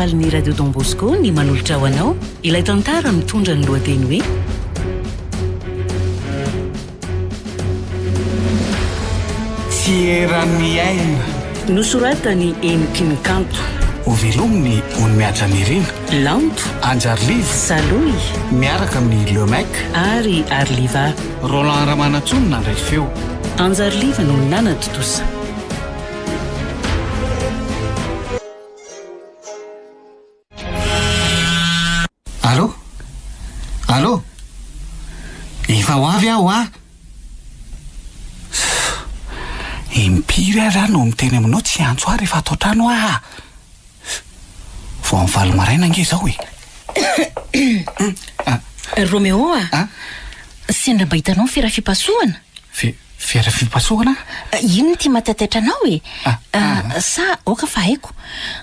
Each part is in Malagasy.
Mahafaly ny Radio Don Bosco ny manolotra ho anao ilay tantara mitondra ny lohateny hoe. Tsy eran'ny aina. Nosoratan'i Heniky ny Kanto. Hovelominy Onimihaja Nirina. Lanto. Anjariliva. Salohy. Miaraka amin'i Le Mec. Ary Arliva. Roland Ramanantsoa no nandray feo. Anjariliva no nanatontosa. Allô? Allô? Efa ho avy aho ah! Impiry ary aho no miteny aminao tsy hiantso ahy rehefa ato an-trano ah! Vao amin'ny valo maraina ange izao e! Roméo ah! Sendra mba hitanao ny fera fipasohana? Fe, fiara fipasohana? Inona ity mahatataitra anao e? Sa aoka fa haiko,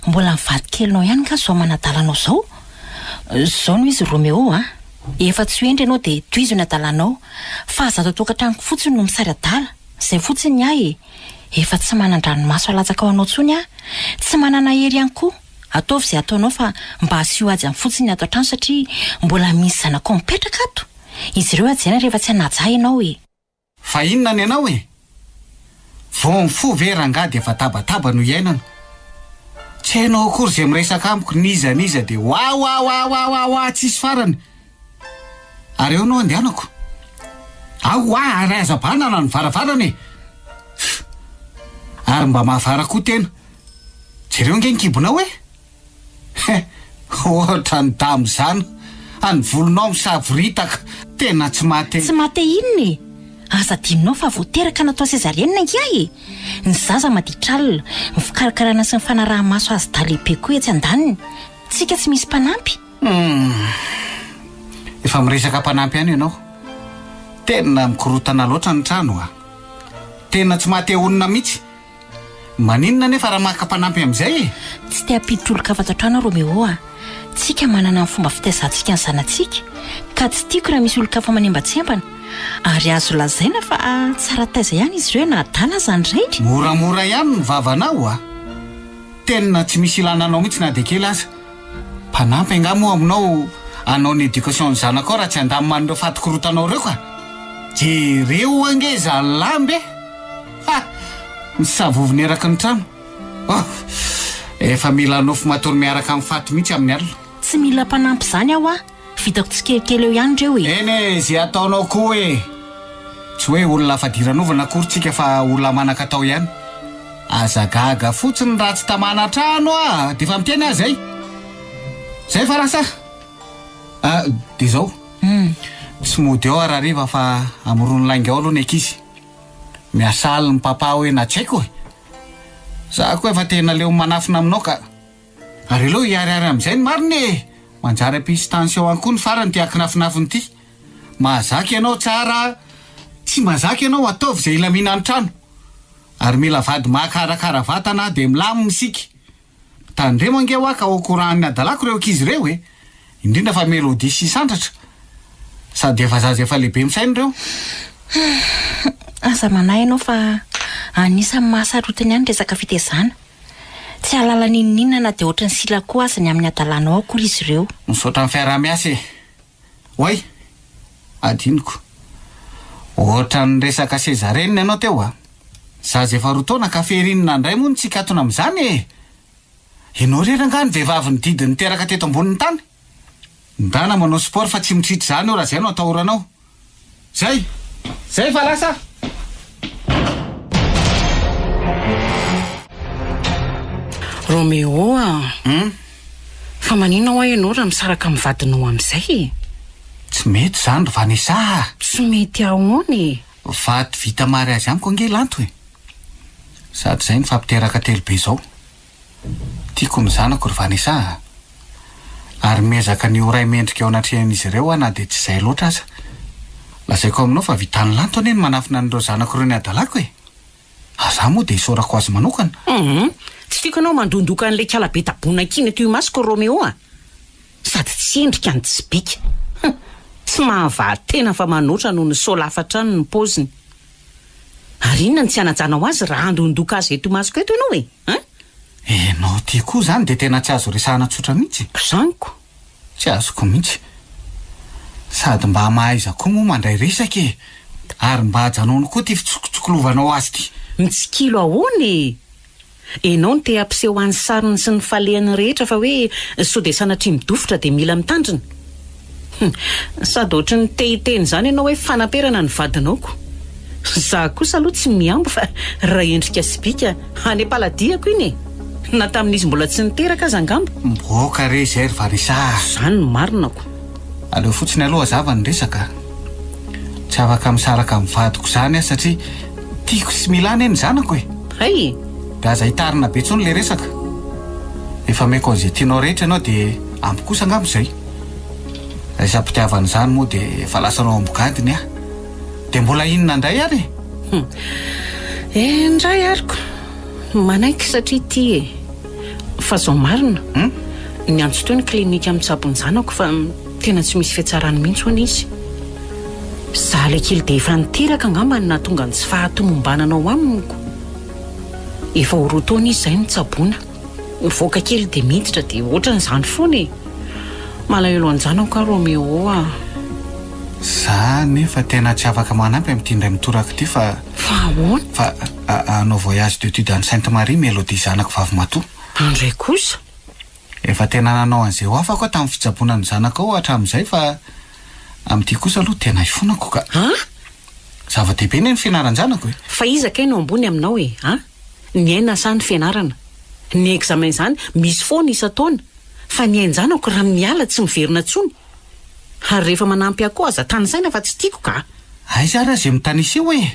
mbola ny vadikelinao ihany nga zao manadala anao zao? Zao no izy Roméo a! Efa tsy ho hendry ianao dia tohizo ny adalanao, fa aza ato an-tokantranoko fotsiny no misary adala, zay fotsiny ny ahy e! Efa tsy manan-dranomaso alatsaka ho anao intsony aho, tsy manana hery ihany koa, ataovy izay ataonao fa mba asio hajany fotsiny ny ato an-trano satria mbola misy zanakao mipetraka ato! Izy ireo hajaina rehefa tsy hanaja ahy ianao e! Fa inona ny anao e? Vao mifoha ve rangahy dia efa tabataba no iainana? Tsy hainao akory izay miresaka amiko n'iza n'iza dia wawawawawawa tsisy farany! Ary eo no andehanako. Ao hoa ary aza banana ny varavarana e! Ary mba mahavara koa tena. Jereo ange ny kibonao e! He! Ohatran'ny damozana. Any volonao misavoritaka. Tena tsy maha-te. Tsy maha-te inona e! Aza adinonao fa vao teraka natao césarienne ange ahy e! Ny zaza maditra alina, ny fikarakarana sy ny fanaraha-maso azy dahy lehibe koa etsy andaniny. Tsika tsy misy mpanampy. Humm. Efa miresaka mpanampy ihany ianao. Tena mikorontana loatra ny trano a! Tena tsy maha-te honina mihitsy. Maninona anefa raha maka mpanampy amin'izay e? Tsy te hampiditra olon-kafa ato an-trano aho Roméo a! Tsika manana ny fomba fitaizantsika ny zanatsika, ka tsy tiako raha misy olon-kafa manembatsembana. Ary azo lazaina fa tsara taiza ihany izy ireo na adala aza ny rainy. Moramora ihany ny vavanao a! Tena tsy misy ilana anao mihitsy na dia kely aza. Mpanampy angaha moa aminao hanao ny éducation ny zanakao raha tsy handamina an'ireo faty korotanao ireo ka! Jereo ange izany lamba e! Ha! Misavovona eraky ny trano. Oh! Efa mila nofy matory miaraka amin'ny faty mihitsy amin'ny alina. Tsy mila mpanampy izany aho ah! Vitako tsikelikely eo ihany ireo e! Eny e! Izay ataonao koa e! Tsy hoe olona fadiranovana akory tsika fa olona manan-katao ihany. Aza gaga fotsiny raha tsy tamana an-trano ah! Dia efa miteny aho izay. Izay fa lasa ah! Dia izao. Tsy mody ao aho rahariva fa amoron'ny lainga ao aloha ny ankizy. Miasa alina ny papa hoe na tsy haiko e! Za koa efa tena leo manafina aminao ka! Ary aleo hiharihary amin'izay ny marina e! Manjary hampisy tension any koa ny farany ity akinafinafina ity. Mahazaka ianao tsara, tsy mahazaka ianao ataovy izay hilaminan'ny trano. Ary mila vady mahakarakara vatana dia milamina isika. Tandremo ange hoa ka au courant ny hadalako ireo ankizy ireo e! Indrindra fa Melody sy Sandratra. Sady efa zaza efa lehibe misaina ireo. Aza manahy ianao fa anisan'ny mahasarotiny ahy ny resaka fitezana. Tsy hahalala n'inon'inona na dia ohatran'ny sila koa aza ny amin'ny hadalanao akory izy ireo. Misaotra ny fiaraha-miasa e! Oay! Adinoko. Ohatran'ny niresaka césarienne ianao teo a! Zaza efa roa taona ka fery inona indray moa no tsy hikatona amin'izany e! Ianao irery angaha no vehivavy nididy niteraka teto ambonin'ny tany? Ndana manao sport fa tsy mitritra izany eo raha izay no atahoranao. Zay! Zay fa lasa! Roméo a! Hum? Fa maninona hoa ianao raha misaraka amin'ny vadinao amin'izay e? Tsy mety izany ry Vanessa a! Tsy mety ahoana e? Vady vita mariazy amiko ange Lanto e! Sady izay nifampiteraka telo be izao. Tiako ny zanako ry Vanessa a! Ary miezaka ny ho ray mendrika eo anatrehan'izy ireo aho na dia tsy izay loatra aza. Lazaiko aminao fa vitan'i Lanto anie ny manafina an'ireo zanako ireo ny hadalako e! Ary izaho moa dia isaorako azy manokana. Hum! Tsy tiako ianao mandondoka an'ilay kala be tabona ankina eto imasoko Roméo a! Sady tsy endrika no tsy bika. Hum! Tsy mahavaha tena fa manoatra noho ny sôlafa hatrany ny paoziny. Ary inona no tsy hanajanao azy raha handondoka azy eto imasoko eto ianao e? Hein? Enao ty koa zany de tena tsy azo resahana tsotra mihitsy. Zany ko. Tsy azoko mihitsy. Sady mba mahaiza koa moa mandray resaka e! Ary mba ajanòny koa ty fitsokotsikolovanao azy ty. Mitsikilo ahoana e? Enao no te hampiseho any sariny sy ny falehany rehetra fa hoe sao dia sanatria midofotra dia mila mitandrina. Hum, sady ohatry ny te hiteny izany ianao hoe fanaperana ny vadinao ko. Za kosa aloha tsy mihambo fa raha endrika sy bika any am-paladiako iny e! Na tamin'izy mbola tsy niteraka aza angamba. Mivoaka re izay ry Vanessa a! Izany no marina ko. Aleo fotsiny aloha hazava ny resaka a! Tsy afaka misaraka amin'ny vadiko izany aho satria tiako sy mila anie ny zanako e! Hay! Dia aza hitarina be intsony ilay resaka. Efa ameko an'izay tianao rehetra ianao dia ampy kosa angamba izay. Resa-pitiavana izany moa dia efa lasanao ambogadiny aho. Dia mbola inona indray ary e? Hum. Eny indray ary ko. Manaiky satria tia e. Fa zao marina. Hum? Niantso teo ny klinika mitsabo ny zanako fa tena tsy misy fiatsarany mihitsy hono izy. Za ilay kely dia efa niteraka angamba no nahatonga ny tsy fahatomombanana ao aminy ko. Efa ho roa taona izy izay no tsaboina. Mivoaka kely dia miditra dia ohatran'izany foana e! Malahelo an-janako aho Roméo a! Za nefa tena tsy afaka manampy amin'ity indray mitoraka ity fa. Fa ahoana? Fa hanao voyage d'étude any Sainte Marie Mélodie zanako vavimatoa. Indray kosa? Efa tena nanao an'izay ho afako aho tamin'ny fitsaboana ny zanakao hatramin'izay fa amin'ity kosa aloha tena hifonako ka. An? Zava-dehibe anie ny fianaran-janako e! Fa iza kay no ambony aminao e? An? Ny aina sa ny fianarana? Ny examen izany misy foana isan-taona fa ny ain-janako raha miala tsy miverina intsony. Ary rehefa manampy ahy koa aza tanisaina fa tsy tiako ka! Aiza ary aho izay mitanisa io e?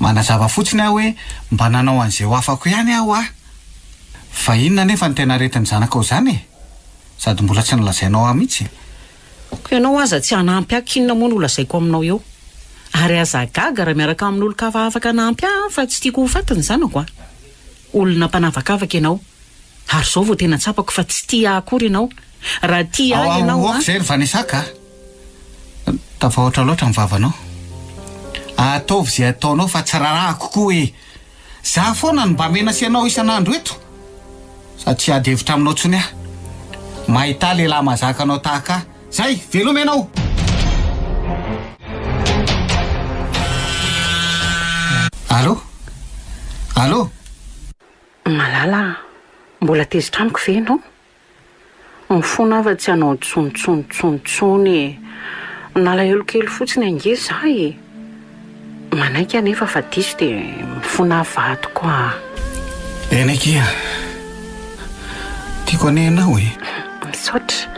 Manazava fotsiny aho hoe mba nanao an'izay ho afako ihany aho a! Fa inona anefa no tena aretin'ny zanakao izany e? Sady mbola tsy nolazainao ahy mihitsy. Ko ianao aza tsy hanampy ahy k'inona moa no holazaiko aminao eo? Ary aza gaga raha miaraka amin'olon-kafa afaka hanampy ahy aho fa tsy tiako ho faty ny zanako a! Olona mpanavakavaka ianao. Ary izao vao tena tsapako fa tsy tia ahy akory ianao. Raha tia ahy ianao a! Aoka izay ry Vanessa ka! Tafahoatra loatra ny vavanao. Ataovy izay ataonao fa tsy rarahako koa e! Za foana no mba mena sy ianao isan'andro eto. Sady tsy hiady hevitra aminao tsony aho. Mahità lehilahy mahazaka anao tahaka ahy. Zay! Veloma ianao! Allô? Allô? Malala a! Mbola tezitra amiko ve ianao? Mifona aho fa tsy hanao tsontsony tsontsony e! Nalahelo kely fotsiny ange za e! Manaiky anefa fa diso dia mifona aho vadiko a! Eny akia! Tiako anie ianao e! Misaotra!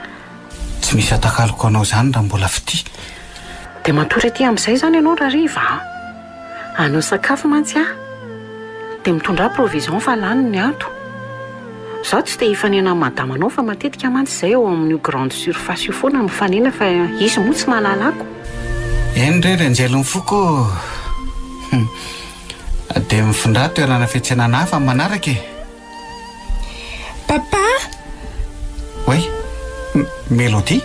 Tsy misy atakaloko anao izany raha mbola fitia. Dia matory aty amin'izay izany ianao rahariva a! Hanao sakafo mantsy aho. Dia mitondrà provision fa lany ny ato. Izaho tsy te hifanena amin'i madamanao fa matetika mantsy izay ao amin'io grande surface io foana mifanena fa izy moa tsy mahalala ako. Eny re ry anjelin'ny foko ô! Dia mifindrà toerana fiantsenana hafa amin'ny manaraka e! Papa! Oay! Melody?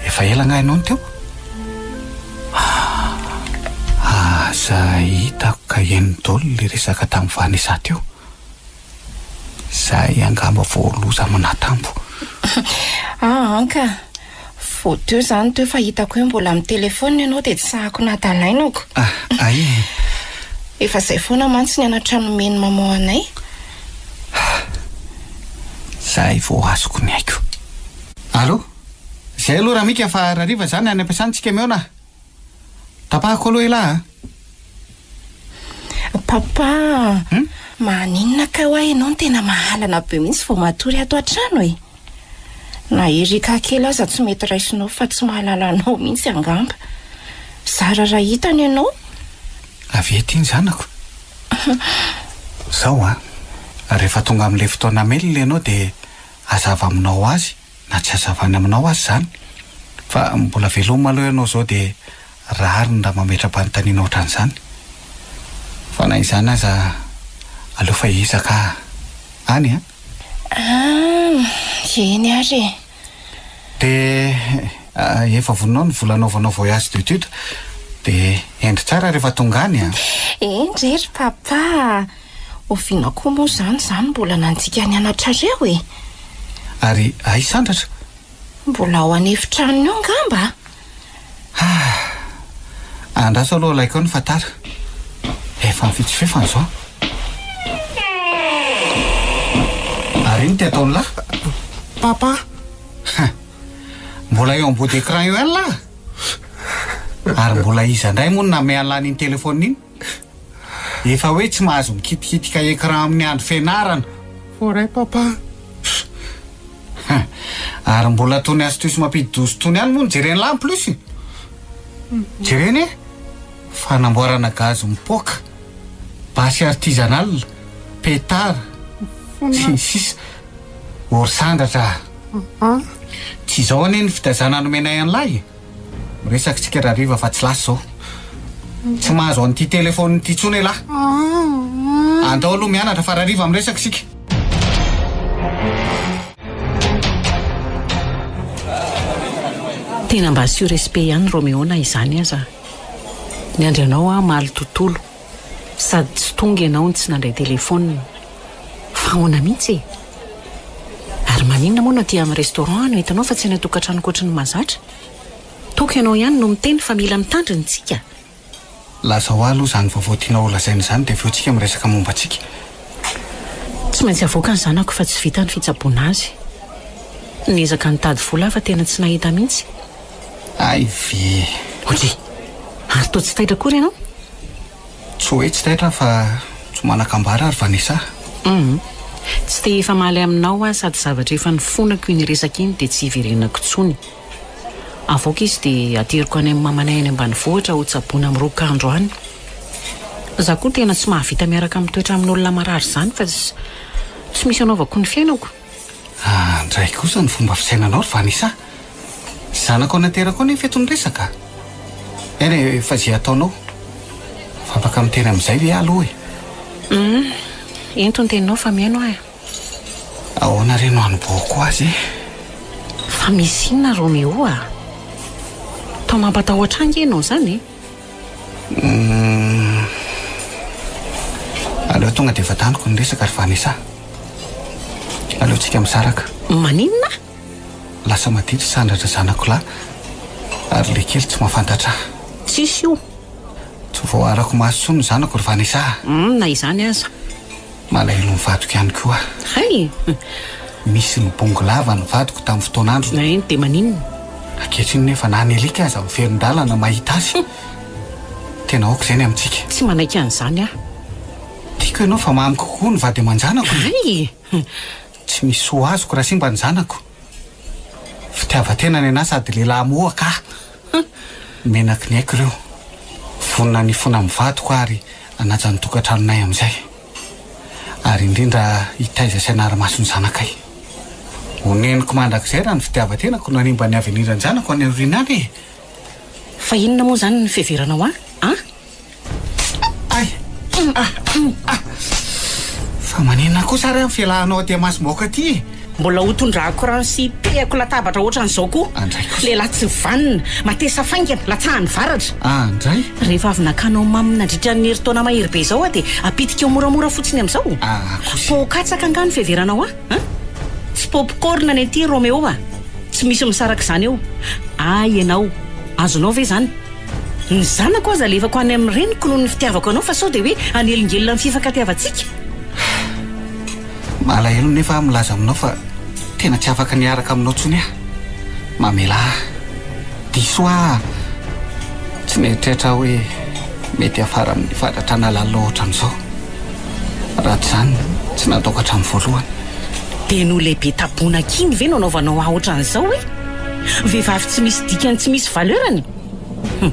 Efa ela angaha ianao no teo? Aza hitako ka heno daholo ilay resaka tamin'i Vanessa teo. Zay angamba vao loza manatambo. Aa ka! Vao teo izany teo fa hitako hoe mbola amin'ny telefaonina ianao dia tsy sahako nadalainako. Ah, ay e! Efa izay foana mantsy ny anatra nomen'i maman anay. Zay vao azoko ny aiko. Allô? Zay aloha Ramika fa rahariva izany any am-piasana tsika mihaona a! Tapahako aloha elah a! Papa a! Maninona kay hoa ianao no tena mahalana be mihitsy vao matory ato an-trano e? Na Erika kely aza tsy mety raisinao fa tsy mahalala anao mihitsy angamba. Zara raha hitany ianao. Avy ety iny zanako. Zao an, rehefa tonga amin'ilay fotoana mail ianao dia hazava aminao azy na tsy hazavany aminao aza izany. Fa mbola veloma aloha ianao izao dia rariny raha mametra-panontaniana ohatran'izany. Fa na izany aza aleo fa hiezaka aho any an. Ah, eny ary e. Dia efa vonona ao ny vola anaovanao voyage d'étude dia hendry tsara rehefa tonga any an. Hendry e ry papa a! Oviana koa moa izany izaho no mbola nandika ny anatrareo e? Ary hay Sandratra? Mbola ao an'efitranony ao angamba? Ah! Andraso aloha alaiko ao ny fatara. Efa mifetsifefany izao. Ary ino ty ataon'lah? Papa! Ha! Mbola eo ambody écran eo ihany lah? Ary mbola iza indray moa no namehy an'lah an'iny téléphone iny? Efa hoe tsy mahazo mikitikitika écran amin'ny andro fianarana. Voaray papa. Ha! Ary mbola tony astuce mampidi-doza tony ihany moa no jeren'lah en plus. Jerena e! Fanamboarana gaz mipoaka, basy artisanal, pétard, sy ny sisa Ory Sandratra a! Tsy izao anie ny fitaizana nomenay an'lah e! Miresaka isika rahariva fa tsy lasa izao. Tsy mahazo an'ity téléphone ity intsony elah. Andao aloha mianatra fa rahariva miresaka isika. Tena mba asio respect ihany Roméo na izany aza. Niandry anao aho omaly tontolo. Sady tsy tonga ianao no tsy nandray téléphone. Fa ahoana mihitsy e? Ary maninona moa no aty amin'ny restaurant no entinao fa tsy any an-tokantranoko ohatry ny mahazatra? Toky ianao ihany no miteny fa mila mitandrina tsika. Lazao ahy aloha izany vaovao tianao holazaina izany dia avy eo tsika miresaka momba antsika. Tsy maintsy avoaka ny zanako fa tsy vita ny fitsaboana azy. Niezaka nitady vola aho fa tena tsy nahita mihitsy. Hay ve! Ory! Ary toa tsy taitra akory ianao? Tsy hoe tsy taitra aho fa tsy manan-kambara ry Vanessa. Hum. Tsy te hifamaly aminao aho sady zavatra efa nifonako iny resaka iny dia tsy hiverenako intsony. Avoaka izy dia ateriko any amin'ny mamanay any ambanivohitra ho tsaboina amin'ny roak'andro any. Za koa tena tsy mahavita miaraka mitoetra amin'olona marary izany fa tsy misy anaovako ny fiainako. Andray kosa ny fomba fisainanao ry Vanessa. Zanakao naterakao nefa eto ny resaka. Eny e, fa ze ataonao. Fa afaka miteny amin'izay ve aho aloha e? Hum, ento ny teninao fa mihaino aho e. Ahoana re no hanombohako azy e? Fa misy inona Roméo a? Toa mampatahotra ahy ange ianao izany e? Hum, aleo tonga dia vantaniko ny resaka ry Vanessa. Aleo tsika misaraka. Maninona? Lasa maditra Sandratra zanako lahy ary le kely tsy mahafantatra ahy. Tsisy io. Tsy voaarako maso intsony ny zanako ry Vanessa a. Hum, na izany aza. Malahelo ny vadiko ihany koa aho. Hay! Misy nibongo lava ny vadiko tamin'ny fotoan'androny. Eny, dia maninona? Ankehitriny nefa na ny alika aza miverin-dalana mahita azy. Tena aoka izay ny amintsika. Tsy manaiky an'izany aho. Tiako ianao fa mamy kokoa ny vady aman-janako e! Hay! Tsy misy soa azoko raha simba ny zanako. Fitiavan-tena ny anah sady lehilahy mohaka aho. Menaky ny aiko ireo. Vonona ny hifona amin'ny vadiko aho ary hanaja ny tokantranonay amin'izay. Ary indrindra hitaiza sy hanara-maso ny zanakay. Ho neniko mandrakizay raha ny fitiavan-tenako no hanimba ny avenir-n-janako any aoriana any e! Fa inona moa izany ny fiheveranao ahy an? Ay! Ah! Ah! Fa maninona kosa ary amin'ny fialahanao aty Amasimbahoaka aty e? Mbola ho tondrahako rano sy hipehako latabatra ohatran'izao koa. Andray kosa. Lehilahy tsy vanona, matesa faingana, latsahan'ny varatra. Andray. Rehefa avy nakanao mamy nandritra ny herintaona mahery be izao aho dia apitikao moramora fotsiny amin'izao? Ah, kosa. Poakatsaka angaha ny fiheveranao ahy? An? Tsy popcorn ny aty Roméo a! Tsy misy misaraka izany eo. Ahy ianao. Azonao ve izany? Ny zanako aza alefako any amin'ny reniko noho ny fitiavako anao fa sao dia hoe hanelingelina ny fifankatiavantsika. Malahelo nefa aho milaza aminao fa tena tsy afaka ny hiaraka aminao intsony aho. Mamelà ahy. Diso aho. Tsy nieritreritra aho hoe mety hiafara amin'ny fahatrana lalina ohatran'izao. Raha tsy izany, tsy nataoko hatramin'ny voalohany. Dia noho ilay be tabonaka iny ve no anaovanao ahy ohatran'izao e? Vehivavy tsy misy dikany tsy misy valeur-ny? Hum.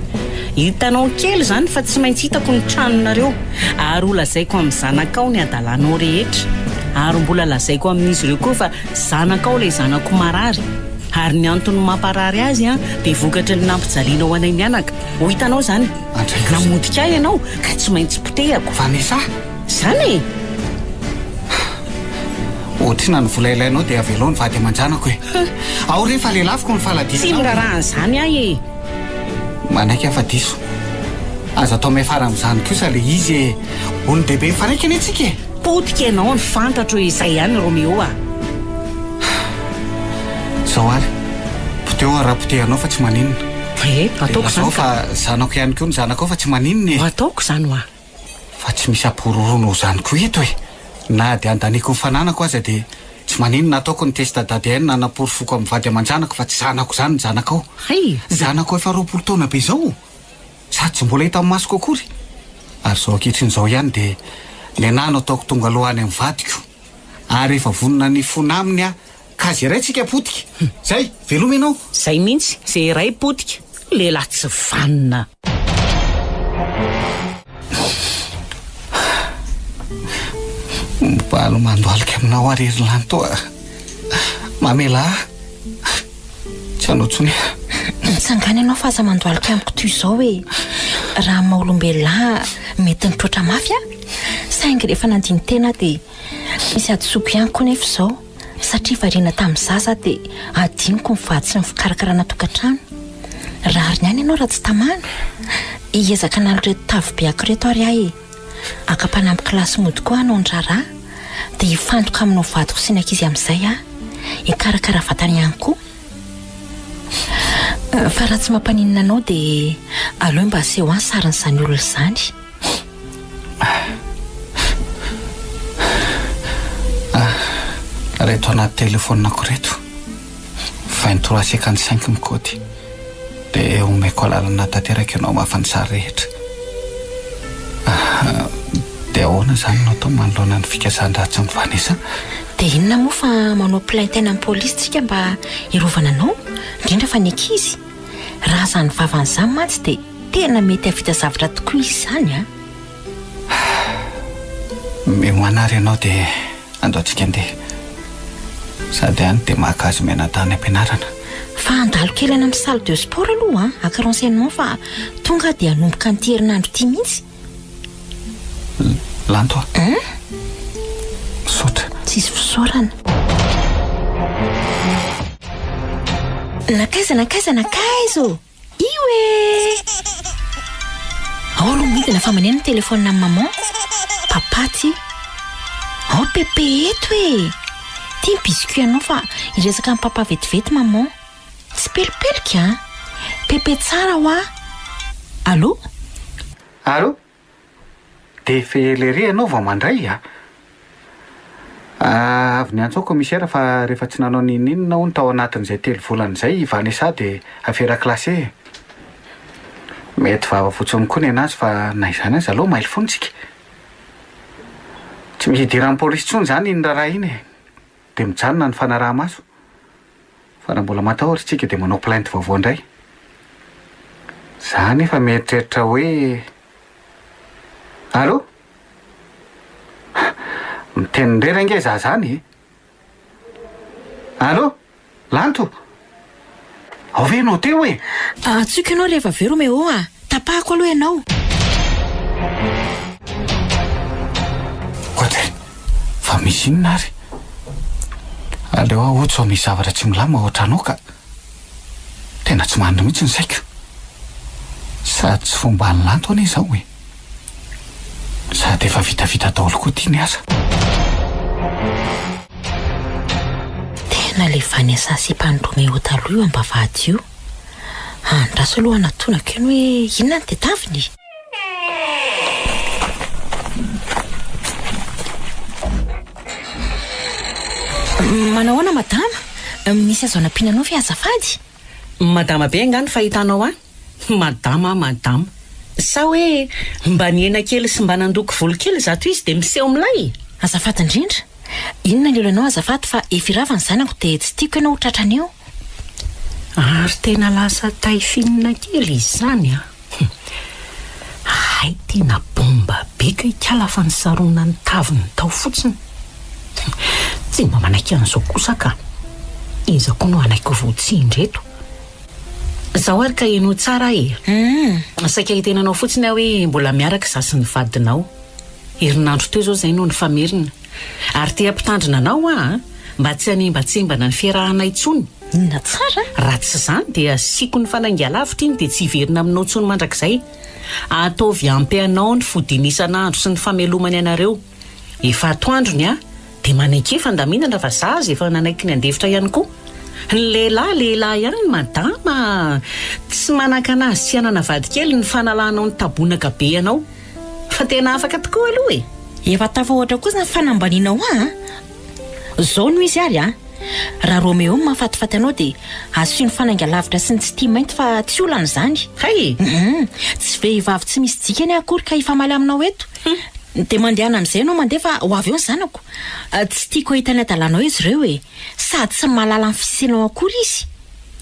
Hitanao kely izany fa tsy maintsy hitako ny tranonareo ary ho lazaiko amin'ny zanakao ny hadalanao rehetra ary mbola lazaiko amin'izy ireo koa fa zanakao ilay zanako marary ary ny antony mamparary azy an dia vokatry ny nampijalianao anay mianaka. Ho hitanao izany. Namotika ahy ianao ka tsy maintsy potehako. Vanessa! Izany e! Ohatrina ny vola ilainao dia avelao ny vady aman-janako e! Ao re fa lelafiko ny faladianao. Tsy miraharaha an'izany aho e! Manaiky aho fa diso. Aza atao miafara amin'izany kosa ilay izy e! Olon-dehibe mifanaiky anie tsika e! Potika ianao ny fantatro e, izay ihany Roméo a! Zao ary, poteho aho raha potehanao fa tsy maninona. Ee, ataoko izany ka. Lazao fa zanako ihany koa ny zanakao fa tsy maninona e. Ataoko izany hoa. Fa tsy misy ampihorohoroana ho izany koa eto e! Na dia andaniako ny fananako aza dia tsy maninona ataoko ny test d'ADN hanaporofoko amin'ny vady aman-janako fa tsy zanako izany ny zanakao. Hay! Zanakao efa 20 taona be izao! Sady tsy mbola hita amin'ny masoko akory! Ary izao ankehitriny izao ihany dia ny anah no ataoko tonga aloha any amin'ny vadiko. Ary efa vonona ny hifona aminy aho ka ze iray tsika potika! Zay! Veloma ianao! Zay mihitsy, ze iray potika! Lehilahy tsy vanona! Mivaly mandohalika aminao aho ry Lanto a! Mamelà ahy. Tsy hanao intsony aho. Mitsangàna ianao fa aza mandohalika amiko toy izao e! Raha amin'ny maha olombelona ahy mety nitroatra mafy aho, saingy rehefa nandini-tena aho dia misy hadisoako ihany koa nefa izao satria variana tamin'ny zaza aho dia adinoko ny vady sy ny fikarakarana tokantrano. Rariny ihany ianao raha tsy tamana. Hiezaka hanala ireto tavy be ako ireto ary aho e! Haka mpanampy kilasy mody koa hanao ny raharaha dia hifantoka aminao vadiko sy ny ankizy amin'izay aho. Hikarakara vatana ihany koa. Fa raha tsy mampaninona anao dia aleo mba aseho ahy ny sarin'izany olona izany. Reto anaty telefaoniko ireto. 23 55 ny kaody. Dia omeko alalana tanteraka ianao hamafa ny sary rehetra. Dia ahoana izany no atao manoloana ny fikasan-dratsin'i Vanessa? Dia inona moa fa manao plainte any amin'ny polisy tsika mba hiarovana anao, indrindra fa ny ankizy. Raha izany vavany izany mantsy dia tena mety hahavita zavatra tokoa izy izany an! Miomàna ary ianao dia Andao tsika andeha. Sady any dia maka azy mianadahy any am-pianarana. Fa handalo kely any amin'ny salle de sport aloha an, haka renseignement fa tonga aho dia hanomboka an'ity herinandro ity mihitsy. Lanto a. Hein? Misaotra. Tsisy fisaorana. Nankaiza nankaiza nankaiza ô? Io e! Ao aloha midina fa maneno ny téléphone an'i maman. Papa ty. Ao Pepe eto e! Ty ny biscuit anao fa hiresaka amin'i papa vetivety maman. Tsy pelipelika an! Pepe tsara hoa. Allô? Allô? Dia efa ela ery ianao vao mandray a! Avy niantso aho commissaire fa rehefa tsy nanao n'inon'inona hono tao anatin'izay telo volana izay i Vanessa dia affaire classée e! Mety vava fotsiny koa nenazy fa na izany aza aleo mailo foana tsika. Tsy misy idiran'ny polisy intsony izany iny raharaha iny e! Dia mijanona ny fanaraha-maso. Fa raha mbola matahotra tsika dia manao plainte vaovao indray. Za anefa mieritreritra hoe. Allô? Miteny irery ange za zany e! Allô? Lanto? Ao ve ianao teo e? Antsoiko ianao rehefa avy eo Roméo a! Tapahako aloha ianao. Oadray! Fa misy inona ary? Aleo aho hody sao misy zavatra tsy milamina ao an-trano ao ka. Tena tsy mandry mihitsy ny saiko. Sady tsy fomban'i Lanto anie izao e. Sady efa vitavita daholo koa ity ny asa. Tena le Vanessa sipan'i Roméo taloha io ambavahady io. Andraso aloha hanatonako eny hoe inona no tedaviny e! Manao ahoana madama? Misy azo anampiana anao ve azafady? Madama be angaha ny fahitanao ahy? Madama aho madama. Sa hoe mba nihena kely sy mba nandoko volo kely izato izy dia miseho milay? Azafady indrindra. Inona ny olanao azafady fa efa hirava ny zanako dia tsy tiako ianao ho tratran'io. Ary tena lasa taille fine kely izy izany an! Hay tena bomba be kay kala fa nisarona ny taviny tao fotsiny. Tsy mba manaiky an'izao kosa ka! Iza koa no hanaiky ho voatsindry eto? Zao ary ka henoy tsara aho e! Saika hiteny anao fotsiny aho hoe mbola miaraka izaho sy ny vadinao. Herinandro teo izao izay no nifamerina. Ary te hampitandrina anao aho an! Mba tsy hanembatsembana ny fiarahana intsony. Inona tsara? Raha tsy izany dia asiako ny fanainga lavitra iny dia tsy hiverina aminao intsony mandrakizay. Ataovy ampy anao ny fodiana isan'andro sy ny famelomany anareo. Efa atoandro ny ahy dia manaiky fandaminana fa za aza efa nanaiky ny handefitra ihany koa. Ny lehilahy lehilahy ihany madama a! Tsy manakana azy tsy hanana vadikely ny fanalanao ny tabonaka be anao. Fa tena afaka tokoa aloha e! Efa tafahoatra kosa ny fanambanianao ahy an! Zao no izy ary an! Raha Roméo no mahafatifaty anao dia asio ny fanainga lavitra sy ny tsy tia mainty fa tsy olana izany. Hay! Hum! Tsy vehivavy tsy misy dikany aho akory ka hifamaly aminao eto. Dia mandehana amin'izay ianao mandeha fa ho avy eo ny zanako. Tsy tiako hahita ny hadalanao izy ireo e! Sady tsy mahalala ny fisianao akory izy.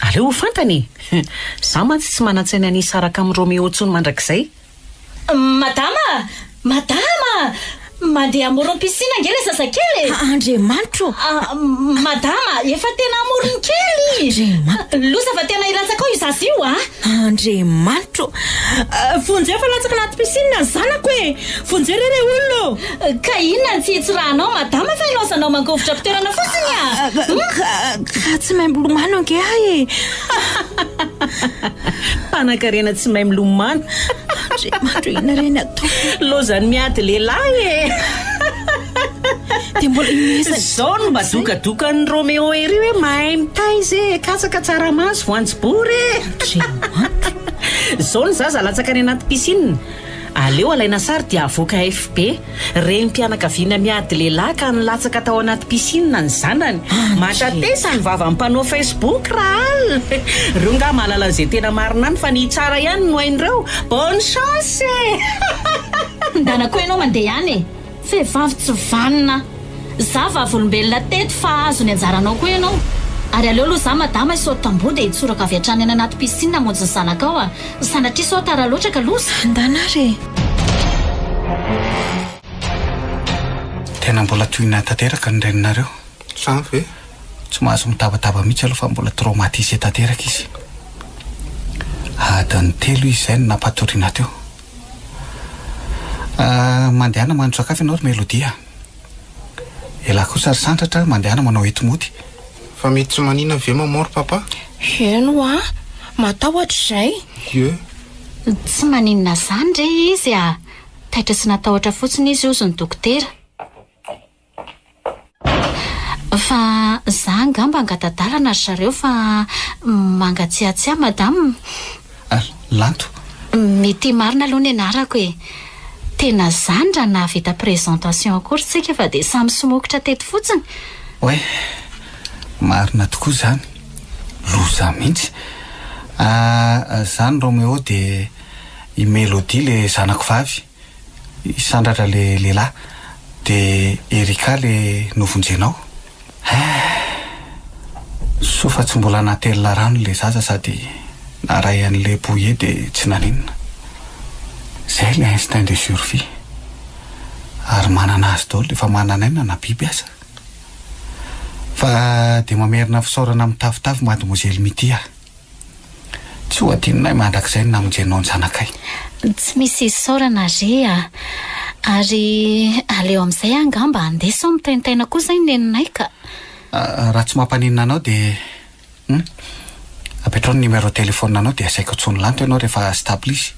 Aleo ho fantany e! Izaho mantsy tsy manan-tsaina ny hisaraka amin'i Roméo intsony mandrakizay. Madama! Madama! Mandeha amorom-piscine ange ilay zazakely e! Andriamanitro ô! Madama, efa tena amorony kely! Andriamanitro! Loza fa tena hilatsaka ao io zaza io a! Andriamanitro ô! Vonjeo fa latsaka anaty piscine ny zanako e! Vonjeo re rey olona ô! Ka inona no tsy hitsirahanao madama fa ilaozanao mangovitra am-pitoerana fotsiny a! Ka, ka tsy mahay milomano ange aho e! Mpanankarena tsy mahay milomano. Andriamanitro inona re ny ataoko? Lozan'ny miady lehilahy e! Dia mbola ihomehezana. Izao no mba dokadokan'i Roméo ery hoe mahay mitaiza e! Katsaka tsaramaso voanjobory e! Andriamanitro. Izao ny zaza latsaka any anaty piscine. Aleo alaina sary dia avoaka FB. Renim-pianakaviana miady lehilahy ka nilatsaka tao anaty piscine ny zanany. Matatesa ny vavan'ny mpanao Facebook raal! Reo nga mahalala an'izay tena marina any fa ny hitsara ihany no hain'ireo. Bonne chance e! Ndana koa ianao mandeha any e! Vehivavy tsy vanona. Za vavolombelona teto fa hahazo ny anjaranao koa ianao. Ary aleo aloha za madama hisaoty tamboho dia hitsoraka avy hatrany any anaty piscine hamonjy ny zanakao a! Sanatria sao tara loatra ka loza. Andana ary e! Tena mbola tohina tanteraka ny reninareo. Zany ve? Tsy mahazo mitabataba mihitsy aloha fa mbola traumatisé tanteraka izy. Adiny telo izy izay no nampatoriana teo. Ah, mandehana mahandro sakafo ianao ry Melody a! Elah kosa ry Sandratra mandehana manao enti-mody. Fa mety tsy manina ve maman ry papa? Eny hoa, matahotra izay. Ie. Tsy maninona izany re izy a! Taitra sy natahotra fotsiny izy hozy ny dokotera. Fa za angamba angata-dalana ry zareo fa mangatsiatsiahy madame. Ah, Lanto. Mety marina aloha ny anarako e. Tena zany raha nahavita présentation akory tsika fa dia samy somokotra teto fotsiny. Oay, marina tokoa izany. Loza mihitsy. Ah, zany Roméo dia i Mélodie le zanako vavy. I Sandratra le lehilahy de Erika le novonjenao? Eeh! Soa fa tsy mbola natelina rano le zaza sady naray an'le bouillet de tsy naninona. Zay le instinct de survie. Ary manana azy daholo efa manana aina na biby aza. Fa de mamerina fisaorana mitafotafo mademoiselle Mitia ah. Tsy ho adinonay mandrakizay ny namonjenao ny zanakay. Tsy misy isaorana re a! Ary aleo amin'izay aho angamba handeha sao mitaintaina koa izay neninay ka. Raha tsy mampaninona anao dia hum, apetraho ny numéro téléphone anao dia asaiko antsoin'i Lanto ianao rehefa stable izy.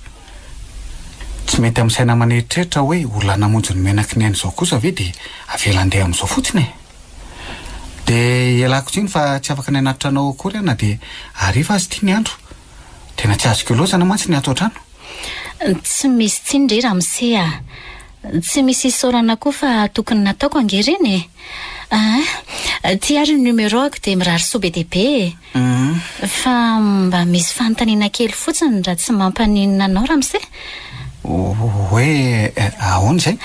Tsy mety amin'ny saina aman'eritreritra hoe olona namonjy ny menaky ny ainy izao kosa ve dia avela handeha amin'izao fotsiny e! Dia ialako tsiny fa tsy afaka ny hanatitra anao akory aho na dia hariva aza ity ny andro. Tena tsy azoko ilaozana mantsy ny ato an-trano. Tsy misy tsiny re ramose a! Tsy misy isaorana koa fa tokony nataoko ange ireny e! Aa! Ity ary ny numéro-ako dia mirary soa be dia be e! Fa mba misy fanontaniana kely fotsiny raha tsy mampaninona anao ramose? Hoe ahoana izay?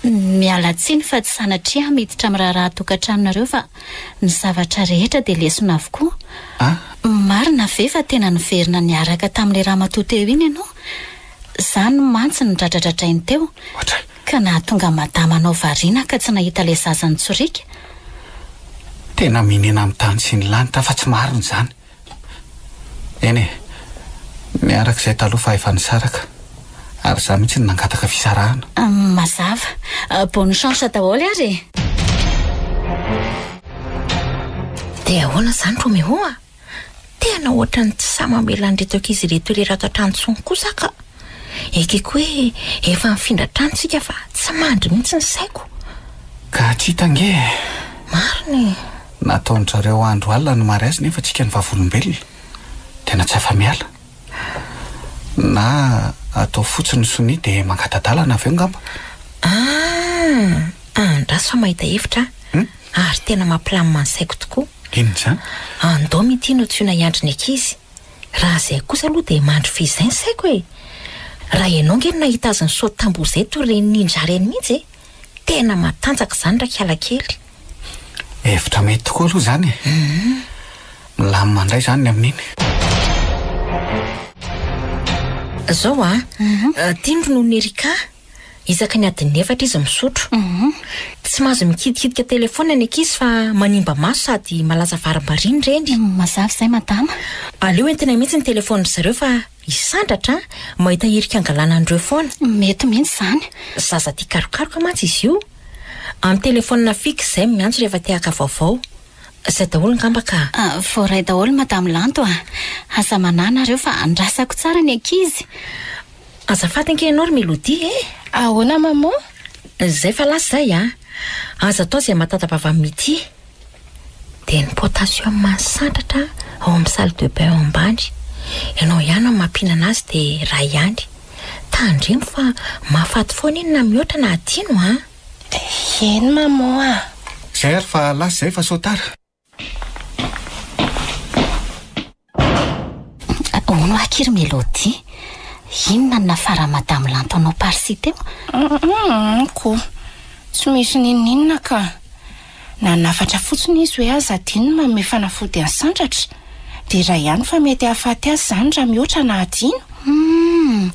Miala tsiny fa tsy sanatria aho miditra amin'ny raharaha tokantranonareo fa ny zavatra rehetra dia lesona avokoa. Marina ve fa tena niverina niaraka tamin'ilay ramatoa teo iny ianao? Izany mantsy no dradradradrainy teo ka nahatonga madama anao variana ka tsy nahita ilay zaza nitsoriaka. Tena minena amin'ny tany sy ny lanitra fa tsy marina izany. Eny e, niaraka izahay taloha fa efa nisaraka ary izaho mihitsy no nangataka fisarahana. Mazava. Bonne chance daholo ary e! Dia ahoana izany Roméo a? Tena ohatran'ny tsy sahy mamela an'ireto ankizy ireto irery ato an-trano intsony kosa aho ka. Ekeko hoe efa nifindra trano isika fa tsy mandry mihitsy ny saiko. Tena tsy hita ange e! Marina e! Nataon-dry zareo andro alina ny mariazy nefa tsika ny vavolombelona. Tena tsy afa-miala. Na atao fotsiny ny sonia dia mangata-dalana avy eo ngamba. Ah! Andraso fa mahita hevitra aho. Ary tena mampilamina ny saiko tokoa. Inona izany? Andao mitia no antsoina hiandry ny ankizy. Raha izay kosa aloha dia mandry fehizay ny saiko e! Raha ianao ange no nahita azy nisaoty tamboho izay toy ireny ninja ireny mihitsy e! Tena matanjaka izany rakialakely. Hevitra mety tokoa aloha izany e! Milamina indray izany ny amin'iny. Izao an, ity ny rononon'i Erika, isaky ny adin'ny efatra izy misotro. Tsy mahazo mikitikitika telefaonina ny ankizy fa manimba maso sady malaza varimbariana ireny. Mazava izay madama. Aleo entinay mihitsy ny telefaonin-dry zareo fa I Sandratra mahita hirika angalana an'ireo foana. Mety mihitsy izany. Zaza tia karokaroka mantsy izy io. Amin'ny telefaonina fixe izay miantso rehefa te haka vaovao. Izay daholo angamba ka. Voaray daholo Madame Lanto a! Aza manahy nareo fa andrasako tsara ny ankizy. Azafady ange ianao ry Melodie e! Ahoana maman? Izay fa lasa izay a! Aza atao izay mahatata-bava amin'i Mitia. Dia ny potassium sandratra ao amin'ny salle de bain ao ambany. Ianao ihany no mampihinana azy dia iray ihany. Tandremo fa mahafaty foana iny na mihoatra na adino an! Eny maman a! Izay ary fa lasa izay fa sao tara. Hono aky ry Melody, inona no nafaran'i Madame Lanto anao par-ci teo? Humm ko, tsy misy n'inon'inona ka. Nanafatra fotsiny izy hoe aza adino ny manome fanafody an'i Sandratra, dia iray ihany fa mety hahafaty azy izany raha mihoatra na adino. Humm,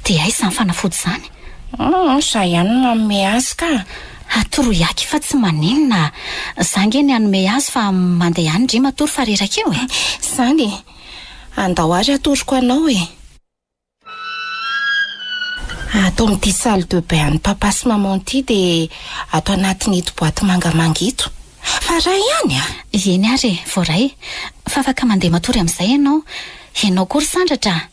dia aiza izany fanafody izany? Humm, izaho ihany no manome azy ka. Atoroy aky fa tsy maninona, za nge ny hanome azy fa mandeha any ndry matory fa reraka eo e. Zany e! Andao ary atoroko anao e! Ato amin'ity salle de bain an'i papa sy maman ity dia ato anatin'ito boite mangamanga ito. Fa ray ihany a! Eny ary e, voaray. Fa afaka mandeha matory amin'izay ianao. Ianao koa ry Sandratra a!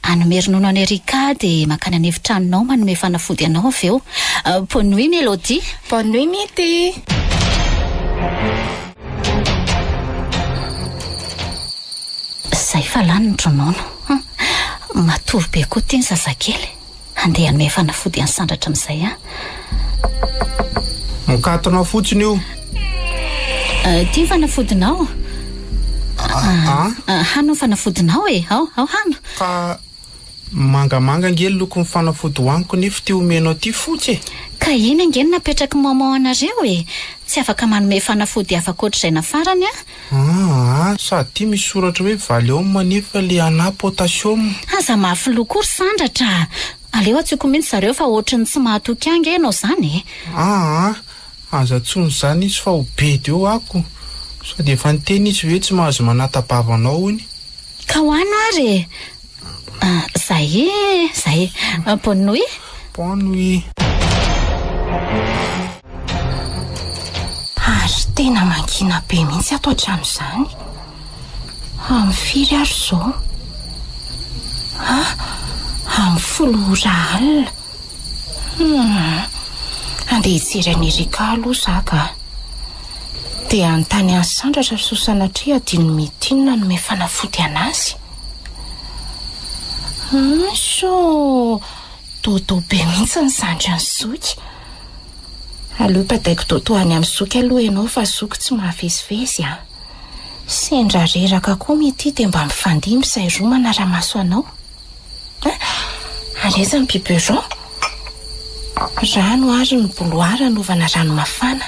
Hanome ronono an'i Erika dia mankany an'efitranonao manome fanafody anao avy eo. Bonne nuit Mélodie! Bonne nuit Mity! Izay fa lany ny ronono. Hum! Matory be koa ity ny zazakely. Handeha hanome fanafody an'i Sandratra amin'izay aho. Mikatona fotsiny io. Ity ny fanafodinao. Ah? Hano ny fanafodinao e. Ao, ao hano. Ka mangamanga ange ny lokon'ny fanafody hohaniko nefa ity omenao ity fotsy e. Ka iny ange no napetrak'i maman anareo e. Tsy afaka manome fanafody hafa ankoatr'izay nafarany aho. Aa, sady ity misy soratra hoe valium nefa le anà potassium. Aza mafy loha koa ry Sandratra a! Aleo antsoiko mihitsy zareo fa ohatry ny tsy mahatoky ahy nge ianao izany e! Aa, aza antsoina izany izy fa ho bedy eo ako! Sady efa niteny izy hoe tsy mahazo manata-bava anao hono. Ka ho ano ary e! Zay e, zay e! Bonne nuit! Bonne nuit! Ary tena mangina be mihitsy ato an-trano izany. Amin'ny firy ary izao? Ah, amin'ny folo ora alina. Hum, andeha hijery an'i Erika aloha za ka. Dia hanontany an'i Sandratra sao sanatria adinon'i Mety ny nanome fanafody an'azy. Hum, so dodo be mihitsy ny zandrin'i Zoky. Aleo padaiko dodo any amin'i Zoky aloha ianao fa Zoky tsy mahavezivezy an. Sendra reraka koa Mety dia mba mifandimby izay roa manara-maso anao. Ary aiza ny biberon? Rano ary ny bouilloire anaovana rano mafana.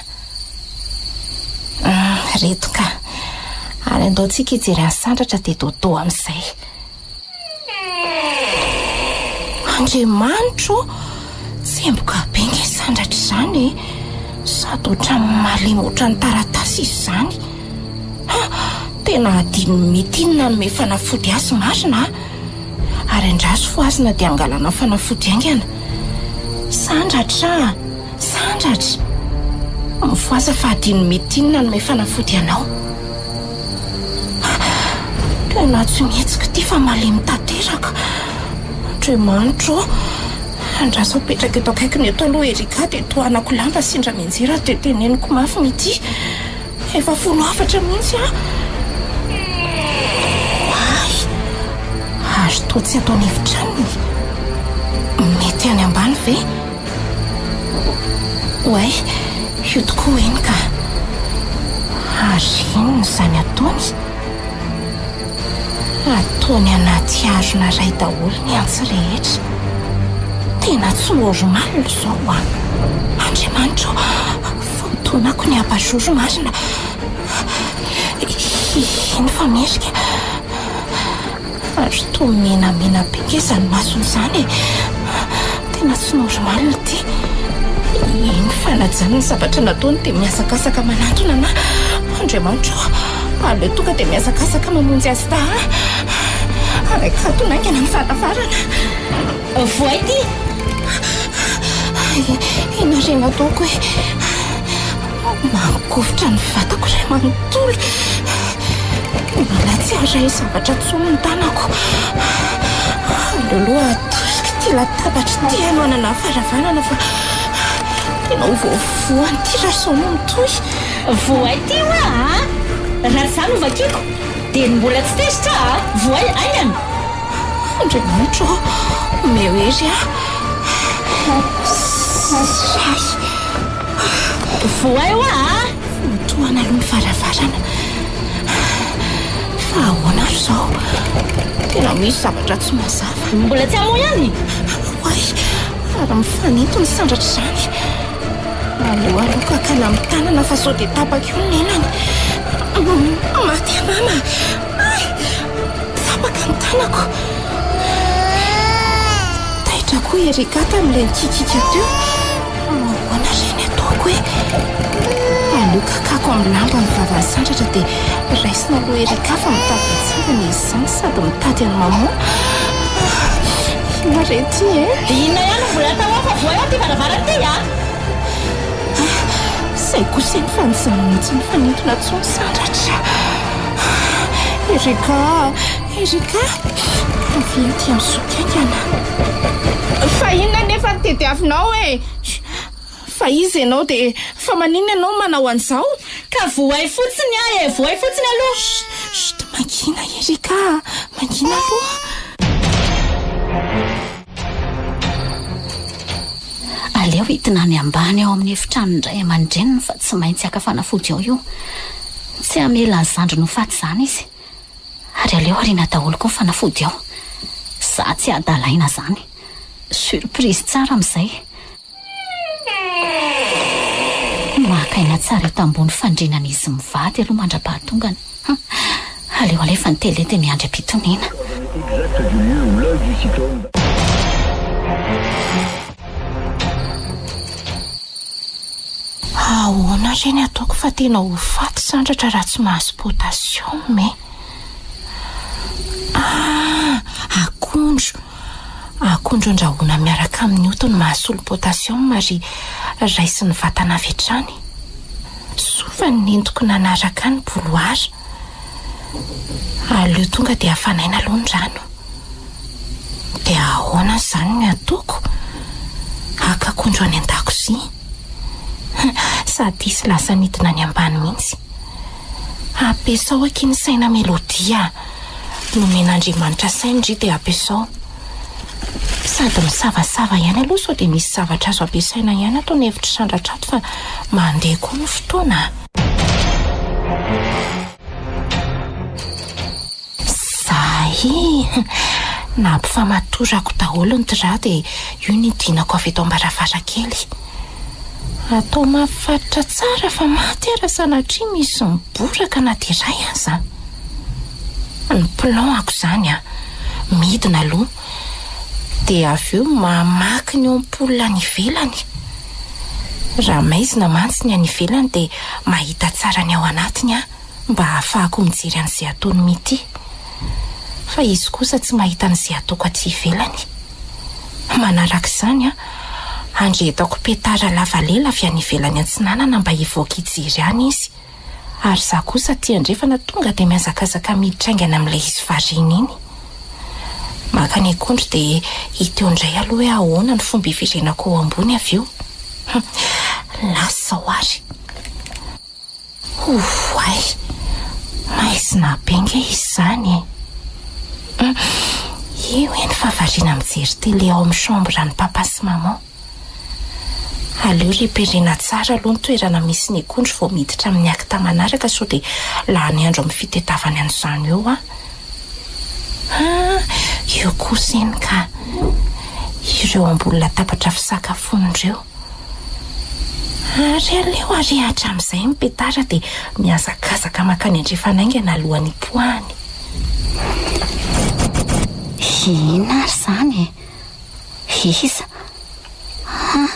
Reto ka. Ary andao tsika hijery an'i Sandratra dia dodo amin'izay. Andriamanitro ô! Tsemboka be nge Sandratra izany e! Sady ohatran'ny malemy ohatran'ny taratasy izy izany. Ha! Tena adinon'i Mety iny nanome fanafody azy marina a! Ary andraso fohazina dia hangalana fanafody haingana. Sandratra a! Sandratra! Mifohaza fa adinon'i Mety iny nanome fanafody anao. Ha! Tena tsy mihetsika ity fa malemy tanteraka. Andriamanitro ô! Andraso apetraka eto akaikiny eto aloha Erika dia tohanako lamba sendra mianjera dia teneniko mafy Mity. Efa folo hafatra mihitsy aho. Oay! Ary toa tsy ato an'efitranony. Mety any ambany ve? Oay, io tokoa eny ka. Ary inona izany ataony? Ataony anaty harona iray daholo ny antsy rehetra. Tena tsy normal izao an! Andriamanitra ô, faotoanako ny abat-jour marina. Iny fa merika. Ary toa menamena be nge izany masony izany e! Tena tsy normal ity. Iny fanajany ny zavatra nataony dia mihazakazaka manantona anà. Andriamanitra ô! Aleo tonga dia mihazakazaka mamonjy azy taha. Arakatona haingana ny varavarana. Voay ity! Inona re no ataoko e? Mangovitra ny vatako iray manontolo. Mila tsy haray zavatra intsony ny tanako. Aleo aloha atosiko ity latabatra ity hanoanana ny varavarana fa tena ho voavoan'ity raha izao no mitohy. Voay ity hoa a! Raha tsy izany ho vakiako dia ny mbola tsy tezitra a! Voay haingana! Andriamanitra ô, omeo hery aho. Sahy. Voay hoa a! Voatohana aloha ny varavarana. Fa ahoana ary izao? Tena misy zavatra tsy mazava. Mbola tsy hamoha ihany? Oay, ary mifanento ny sandratra izany. Aleo aloha kakana amin'ny tanana fa sao dia tapaka eo ny lelany. Maty aho mama! Ay! Tapaka ny tanako. Taitra koa Erika tamin'ilay nikikika teo. Ahoana re ny ataoko e? Aleo kakako amin'ny lamba ny vavan'i Sandratra dia raisina aloha Erika fa mitady hitsangana izy izany sady mitady an'i Maman. Inona re ity e? Inona ihany no mbola atao ao fa vohay ao ity varavarana ity a! Izay kosa eny fa nijanona tsy nifanintona intsony Sandratra. Erika, Erika, avia aty amin'ny zoky haingana. Fa inona anefa no tediavinao e? Fa iza ianao dia fa maninona ianao manao an'izao? Ka vohay fotsiny aho e, vohay fotsiny aloha. Chut, chut, mangina Erika a, mangina aloha. Aleo hidina any ambany ao amin'ny efitranon'ny ray aman-dreniny fa tsy maintsy haka fanafody ao io. Tsy hamela ny zandriny ho faty izany izy. Ary aleo ariana daholo koa ny fanafody ao. Za tsy adalaina izany. Surprise tsara amin'izay. Maka aina tsara eto ambony fandrinan'izy mivady aloha mandra-pahatongany. Aleo alefa ny télé dia miandry am-pitoniana. Ahoana re ny ataoko fa tena ho faty Sandratra raha tsy mahazo potassium e! Ah! Akondro! Akondro andrahoina miaraka amin'ny oto no mahasolo potassium ary raisin'ny vatana avy hatrany. Soa fa nentiko nanaraka ahy ny bouilloire. Aleo tonga dia hafanaina aloha ny rano. Dia ahoana izany ny ataoko? Haka akondro any an-dakozia? Sady hisy lasa midina any ambany mihitsy. Ampiasao akia ny saina Melody a! Nomen'Andriamanitra saina ndry dia ampiasao. Sady misavasava ihany aloha sao dia misy zavatra azo ampiasaina ihany ato an'efitr'i Sandratra ato fa mandeha koa ny fotoana a! Zay! Nampifamatorako daholo ny drap dia io nidinako avy eto am-baravarankely. Atao mahafaritra tsara fa maty aho raha sanatria misy miboraka na dia iray aza. Ny plan-ko izany an, midina aloha, dia avy eo mamaky ny ampoule any ivelany. Raha maizina mantsy ny any ivelany dia mahita tsara ny ao anatiny aho mba hahafahako mijery an'izay ataon'i Mitty. Fa izy kosa tsy mahita an'izay ataoko aty ivelany. Manaraka izany an, andrehetako petard lava lela avy any ivelany antsinanana mba hivoaka hijery any izy. Ary izaho kosa aty andrefana tonga dia mihazakazaka miditra haingana amin'ilay izy variana iny. Maka ny akondro dia hita eo indray aloha hoe ahoana ny fomba hiverenako ao ambony avy eo. Hum, lasa izao ary. Oay! Maizina be nge izy izany e! Hum, io eny fa variana mijery télé ao amin'ny chambre an'i papa sy maman. Aleo reperena tsara aloha ny toerana misy ny akondro vao miditra amin'ny acte manaraka sao dia lany andro amin'ny fitedavany an'izany eo aho. Ah, io kosa iny ka! Ireo ambony latabatra fisakafoana ireo. Ary aleo arehatra amin'izay ny petara dia mihazakazaka mankany andrefana haingana alohan'ny hipoahany. Inona ary izany e? Iza? Ah,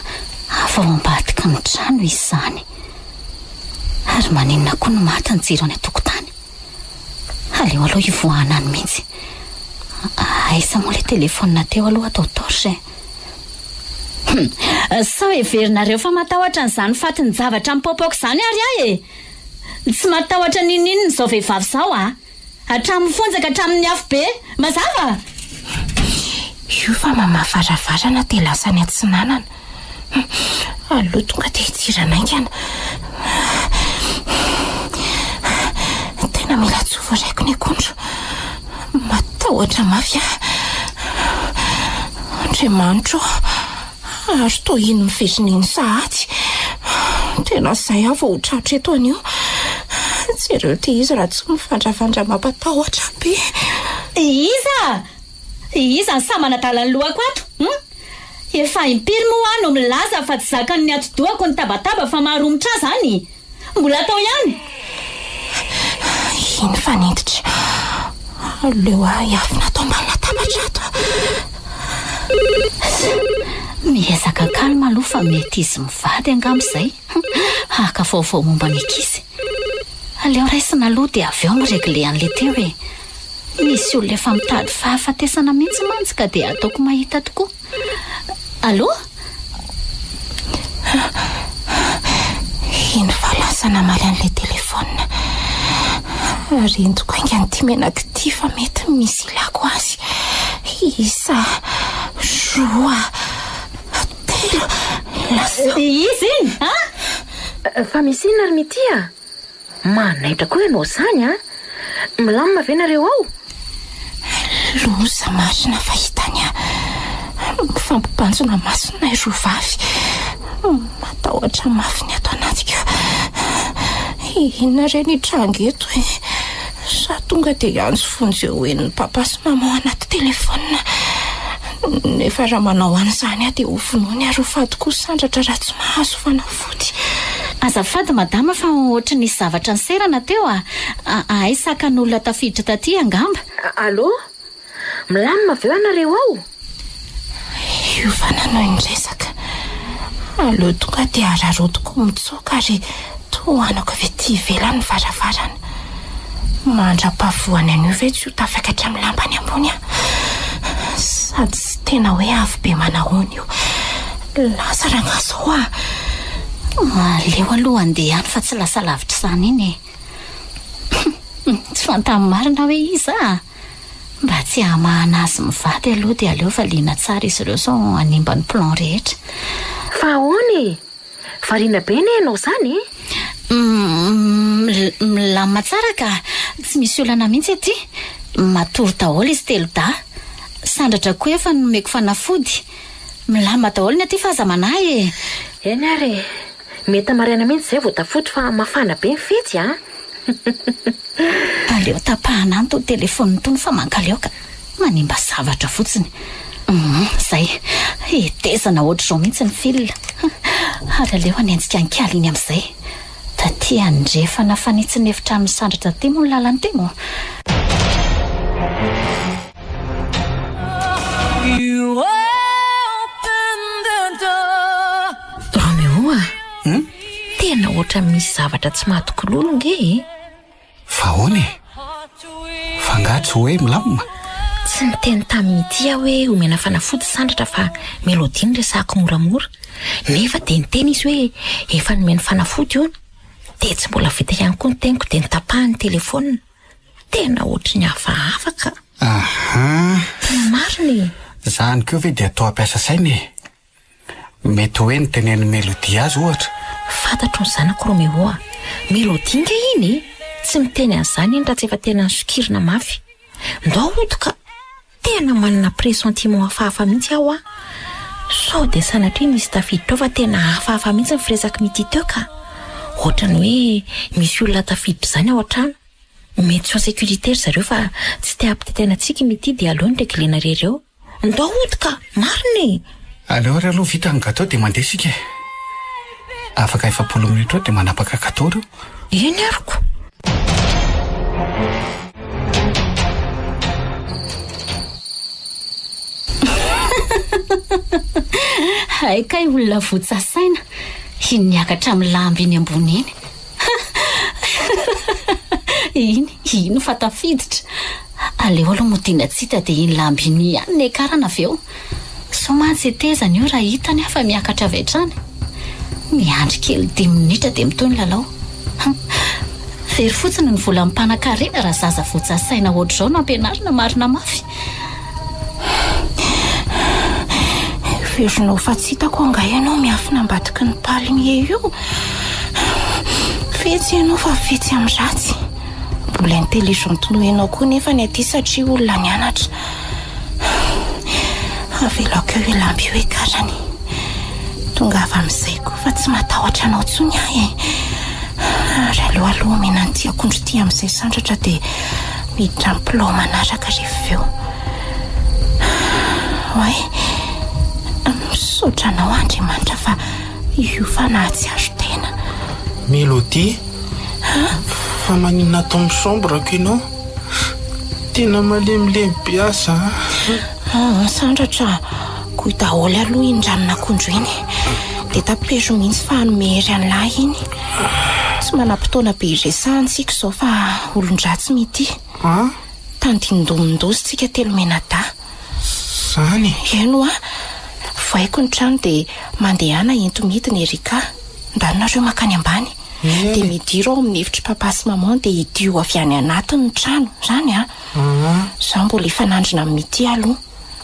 avy ao ambadiky ny trano izy izany. Ary maninona koa no maty ny jiro any an-tokotany? Aleo aloha hivoahana any mihitsy. Aiza moa ilay telefaonina teo aloha atao torche e? Hum, sao heverinareo fa matahotra an'izany fatin-javatra mipoapoaka izany ary aho e! Tsy matahotra n'inon'inona izao vehivavy izao a! Hatramin'ny fonja ka hatramin'ny afobe! Mazava? Io fa mamaha varavarana dia lasa any atsinanana. Aleo tonga dia hidirana haingana. Tena mila tsy ho voaraiko ny akondro. Matahotra mafy aho. Andriamanitro ô, ary toa iny miverina iny sahady. Tena izay aho vao ho tratra eto anio. Jereo ity izy raha tsy mivandravandra mampatahotra be. Iza? Iza no sahy manadala ny lohako ato? Hum? Efa impiry moa aho no milaza fa tsy zakan'ny atidohako ny tabataba fa maharomotra ahy izany? Mbola atao ihany? Iny fa niditra. Aleo aho hiafina ato ambany latabatra ato. Miezaka calme aloha fa mety izy mivady angamba izay haka vaovao momba ny ankizy. Aleo raisina aloha dia avy eo mi-regler an'ilay teo e. Misy olona efa mitady fahafatesana mihitsy mantsy ka dia ataoko mahita tokoa. Allô? Iny fa lasa namaly an'ilay telefaonina. Ary entiko haingana ity menaka ity fa mety misy ilako azy. Isa, roa, telo, lasa. Iza iny an? Fa misy inona ry Mitia? Manaitra koa ianao izany an! Milamina ve nareo ao? Loza marina fa hitany aho. Mifampibanjina masonay roa vavy. Matahotra mafy ny ato anatiko. Inona re ny hitranga eto e? Sa tonga dia hiantso vonjy eo henon'i papa sy maman anaty telefaonina? Nefa raha manao an'izany aho dia hovonoiny ary ho faty koa Sandratra raha tsy mahazo fanafody. Azafady madama fa ohatry nisy zavatra niserana teo a! Hay sakan'olona tafiditra taty angamba. Allô? Milamina ve ianareo ao? Io fa nanohy ny resaka. Aleo tonga dia araraotiko mitsoaka ary tohanako avy aty ivelany ny varavarana. Mandra-pahavoany an'io ve tsy ho tafakatra amin'ny lambany ambony aho? Sady tsy tena hoe avo be manahoana io. Lasa rangahy izao ah! Aleo aloha handeha any fa tsy lasa lavitra izany iny e! Tsy fantany marina hoe iza ah! Mba tsy hahamahana azy mivady aloha dia aleo valiana tsara izy ireo sao hanimba ny plan rehetra. Fa ahoana e? Variana be anie ianao izany e! Milamina tsara ka! Tsy misy olana mihitsy aty. Matory daholo izy telodahy. Sandratra koa efa nomeko fanafody. Milamina daholo ny aty fa aza manahy e! Eny ary e! Mety maraina mihitsy izay vao tafody fa mafana be ny fety a! Aleo tapahana any itony telefaonina itony fa mankaleo ka! Manimba zavatra fotsiny. Humm, zay. Hetezana ohatr'izao mihitsy ny fil. Ary aleo hanenjika an'i Kally iny amin'izay. Taty andrefana fanitsin'ny efitranon'i Sandratra taty moa ny lalany ity moa. Roméo a! Tena ohatran'ny misy zavatra tsy mahatoky lolo nge e! Fa ahoana e? Fa angaha tsy hoe milamina? Tsy niteny tamin'i Mitia aho hoe omena fanafody Sandratra fa Mélodie no resahako moramora. Nefa dia niteny izy hoe efa nomeny fanafody hono. Dia tsy mbola vita ihany koa ny teniko dia notapahany ny telefaonina. Tena ohatry ny hafahafa ka. Aha. Tena marina e! Zany koa ve dia atao hampiasa saina e? Mety hoe notenenin'i Melody azy ohatra. Fantatro ny zanako Roméo a! Melody nga iny e! Tsy miteny an'izany iny raha tsy efa tena nosokirina mafy. Ndao hody ka! Tena manana pressentiment hafahafa mihitsy aho a! Sao dia sanatria misy tafiditra ao fa tena hafahafa mihitsy ny firesak'i Mity teo ka! Ohatran'ny hoe misy olona tafiditra izany ao an-trano. Mety tsy en sécurité ry zareo fa tsy te hampitaitaina antsika i Mity dia aleo ny reglena irery eo. Ndao hody ka! Marina e! Aleo ary aloha vita ny gateau dia mandeha isika e! Afaka 40 minitra eo dia manapaka gateau ireo. Eny ary ko! Hay kay olona votsa saina, iny niakatra amin'ny lamba iny ambony iny. Iny, iny fa tafiditra. Aleo aloha modiana tsy hita dia iny lamba iny ihany niakarana avy eo. Sao mantsy hetezana io raha hitany aho fa miakatra avy hatrany. Miandry kely dimy minitra dia mitohy ny lalao. Hum. Very fotsiny ny volan'ny mpanankarena raha zaza votsa saina ohatr'izao no ampianarina marina mafy. Heverinao fa tsy hitako angaha ianao miafina ambadiky ny palmier io? Fetsy ianao fa fetsy amin'ny ratsy. Mbola intelligente noho ianao koa nefa ny aty satria olona nianatra. Avelako eo io lamba io hiakarany. Tongava amin'izay koa fa tsy matahotra anao intsony aho e. Ary aleo aloha omena an'ity akondro ity amin'izay sandratra dia miditra amin'ny pilao manaraka rehefa avy eo. Oay, misaotra anao Andriamanitra fa io fa nahatsiaro tena. Mélodie, fa maninona ato amin'ny chambre-ko ianao? Tena malemilemy be aza an! Aa Sandratra a! Koy daholo aloha iny ranon'akondro iny. Dia tapero mihitsy fa hanome hery an'lah iny. Tsy manam-potoana be hiresahantsika izao fa olon-dratsy mity. An? Tandindomin-doza tsika telomenadahy. Zany e? Eny hoa! Vohaiko ny trano dia mandehana ento midina Erika. Ndany nareo mankany ambany. Dia midiro ao amin'ny efitr'i papa sy maman dia hidio avy any anatiny ny trano, zany an! Za mbola hifanandrina amin'i Mitia aloha.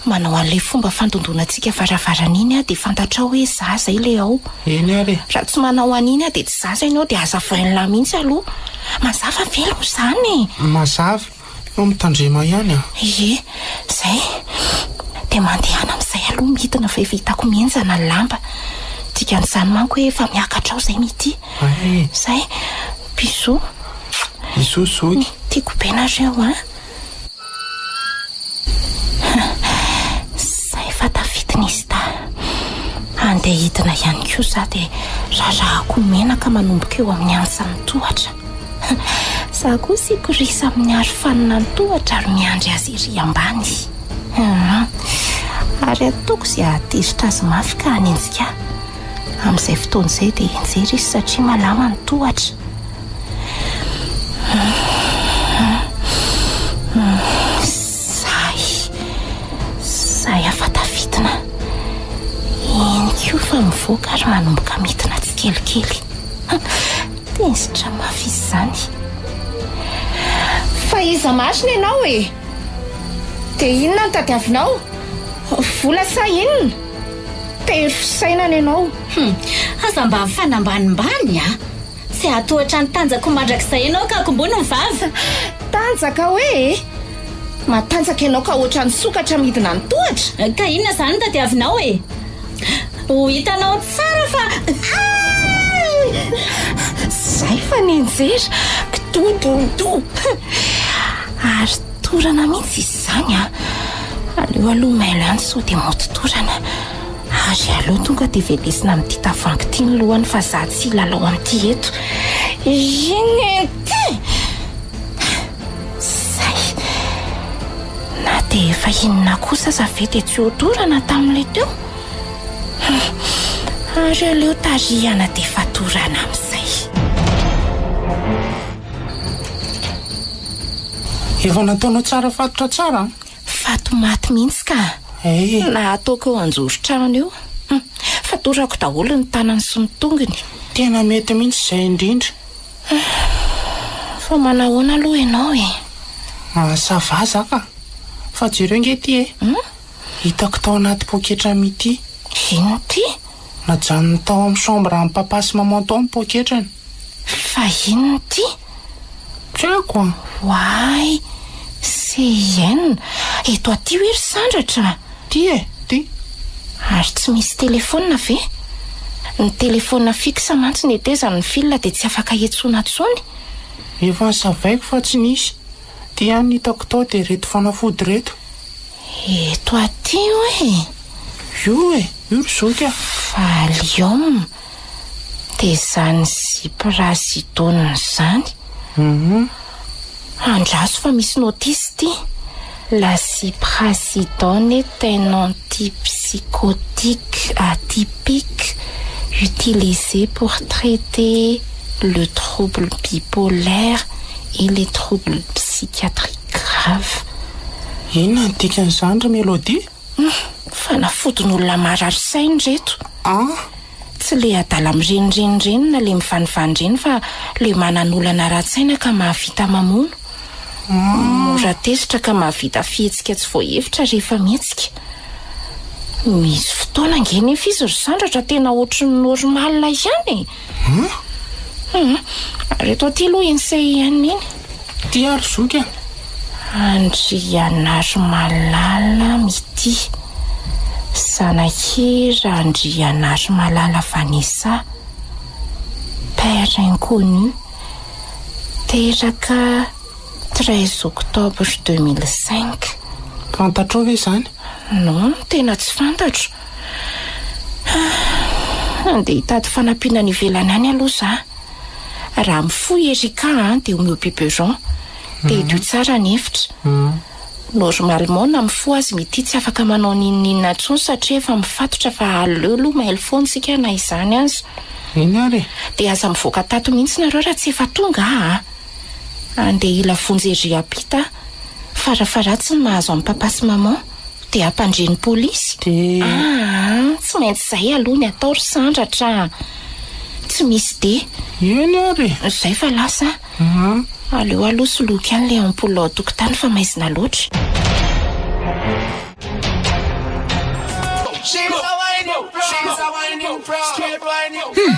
Manao an'ilay fomba fandondonantsika varavarana iny aho dia fantatrao hoe za izay ilay ao. Eny ary e! Raha tsy manao an'iny aho dia tsy za izay ny ao dia hazavain'lah mihitsy aloha. Mazava ve aloha izany e? Mazava. Fa mitandrema ihany an! Ie, izay. Dia mandehana amin'izay aloha midina fa efa hitako mihenjana ny lamba. Dikan'izany manko hoe efa miakatra ao izay Mitia. Ay! Izay. Bisous. Bisous zoky. Tiako be nareo an! Zay fa tafidina izy ta. Andeha hidina ihany koa za dia rarahako menaka manomboka eo amin'ny antsan'ny tohatra. Za koa asiako risa amin'ny arofanina ny tohatra ary miandry azy ery ambany. Ary ataoko izay hahatezitra azy mafy ka hanenjika ahy. Amin'izay fotoana izay dia hianjera izy satria malama ny tohatra. Sahy, sahy aho fa tafidina. Eny koa fa mivoaka ary manomboka midina tsikelikely. Tezitra mafy izy izany. Fa iza marina ianao e? Dia inona no tadiavinao? Vola sa inona? Tery fisainana ianao. Hum, aza mba mifanambanimbany a! Tsy hahatohatra ny tanjako mandrakizay ianao ka akombony ny vava. Tanjaka hoe e! Matanjaka ianao ka ohatran'ny sokatra midina ny tohatra. Ka inona izany no tadiavinao e? Ho hitanao tsara fa ay! Zay fa nianjera, kidododo. Ary torana mihitsy izy izany an! Aleo aloha mailo ihany sao dia mody torana. Ary aleo tonga dia velesina amin'ity tavoahangy ity ny lohany fa za tsy hilalao amin'ity eto. Inona ity? Zay. Na dia efa inona kosa aza ve dia tsy hodorana tamin'ilay teo? Ary aleo tarihana dia fatorana amin'izay. Efa nataonao tsara fatotra tsara an! Fato maty mihitsy ka! Hey. Na ataoko eo anjoron-trano eo. Hum, fatorako daholo ny tanany sy ny tongony. Tena mety mihitsy izay indrindra. Hum, fa manahoana aloha ianao e? Ah, ça va za ka. Fa jereo nge ity e! Hitako tao anaty poketra Mitia. Inona ity? Najanony tao amin'ny chambre an'i papa sy maman tao ny poketrany. Fa inona ity? Tsy haiko an! Oay! CIN! Eto aty hoe ry Sandratra? Ty e! Ty! Ary tsy misy telefaonina ve? Ny telefaonina fixe mantsy netezany ny fil dia tsy afaka iantsoana intsony. Efa nosavaiko fa tsy nisy. Ty ihany no hitako tao dia ireto fanafody ireto. Eto aty hoe? Io e! Io ry zoky a! Valium! Dia izany ziprasidone izany? Hum. Andraso fa misy notice ity. La ziprasidone est un antipsychotique atypique utilisé pour traiter le trouble bipolaire et les troubles psychiatriques graves. Inona no dikan'izany ry Mélodie? Hum, fanafodin'olona marary saina ireto. An? Tsy le adala mirenireny ireny na le mivanivany ireny fa le manan'olana ara-tsaina ka mahavita mamono. Mora tezitra ka mahavita fihetsika tsy voahevitra rehefa mihetsika. Misy fotoana ange nefa izy ry Sandratra tena ohatry ny normal ihany e! Hum? Hum, ary eto aty aloha iny CIN iny. Ty ary zoky a! Andrianarimalala Mitia, zanak'i Randrianarimalala Vanessa, père inconnu, teraka 13 octobre 2005. Fantatrao ve izany? Non, tena tsy fantatro. Andeha hitady fanampiana any ivelany any aloha za. Raha mifoha i Erika an, dia omeo biberon. Dia hidio tsara ny efitra. Normalement na mifoha aza Mitia tsy afaka manao n'inon'inona intsony satria efa mifatotra fa aleo aloha mailo foana isika na izany aza. Eny ary e. Dia aza mivoaka tato mihitsy nareo raha tsy efa tonga aa. Andeha hila vonjy ery ampita aho. Farafaharatsiny mahazo an'i papa sy maman. Dia hampandre ny polisy? Dia. Aa, tsy maintsy izay aloha ny atao ry Sandratra a! Tsy misy dia. Eny ary e! Izay fa lasa aho. Aleo aloha soloiko ihany ilay ampoule ao an-tokotany fa maizina loatra. Hum!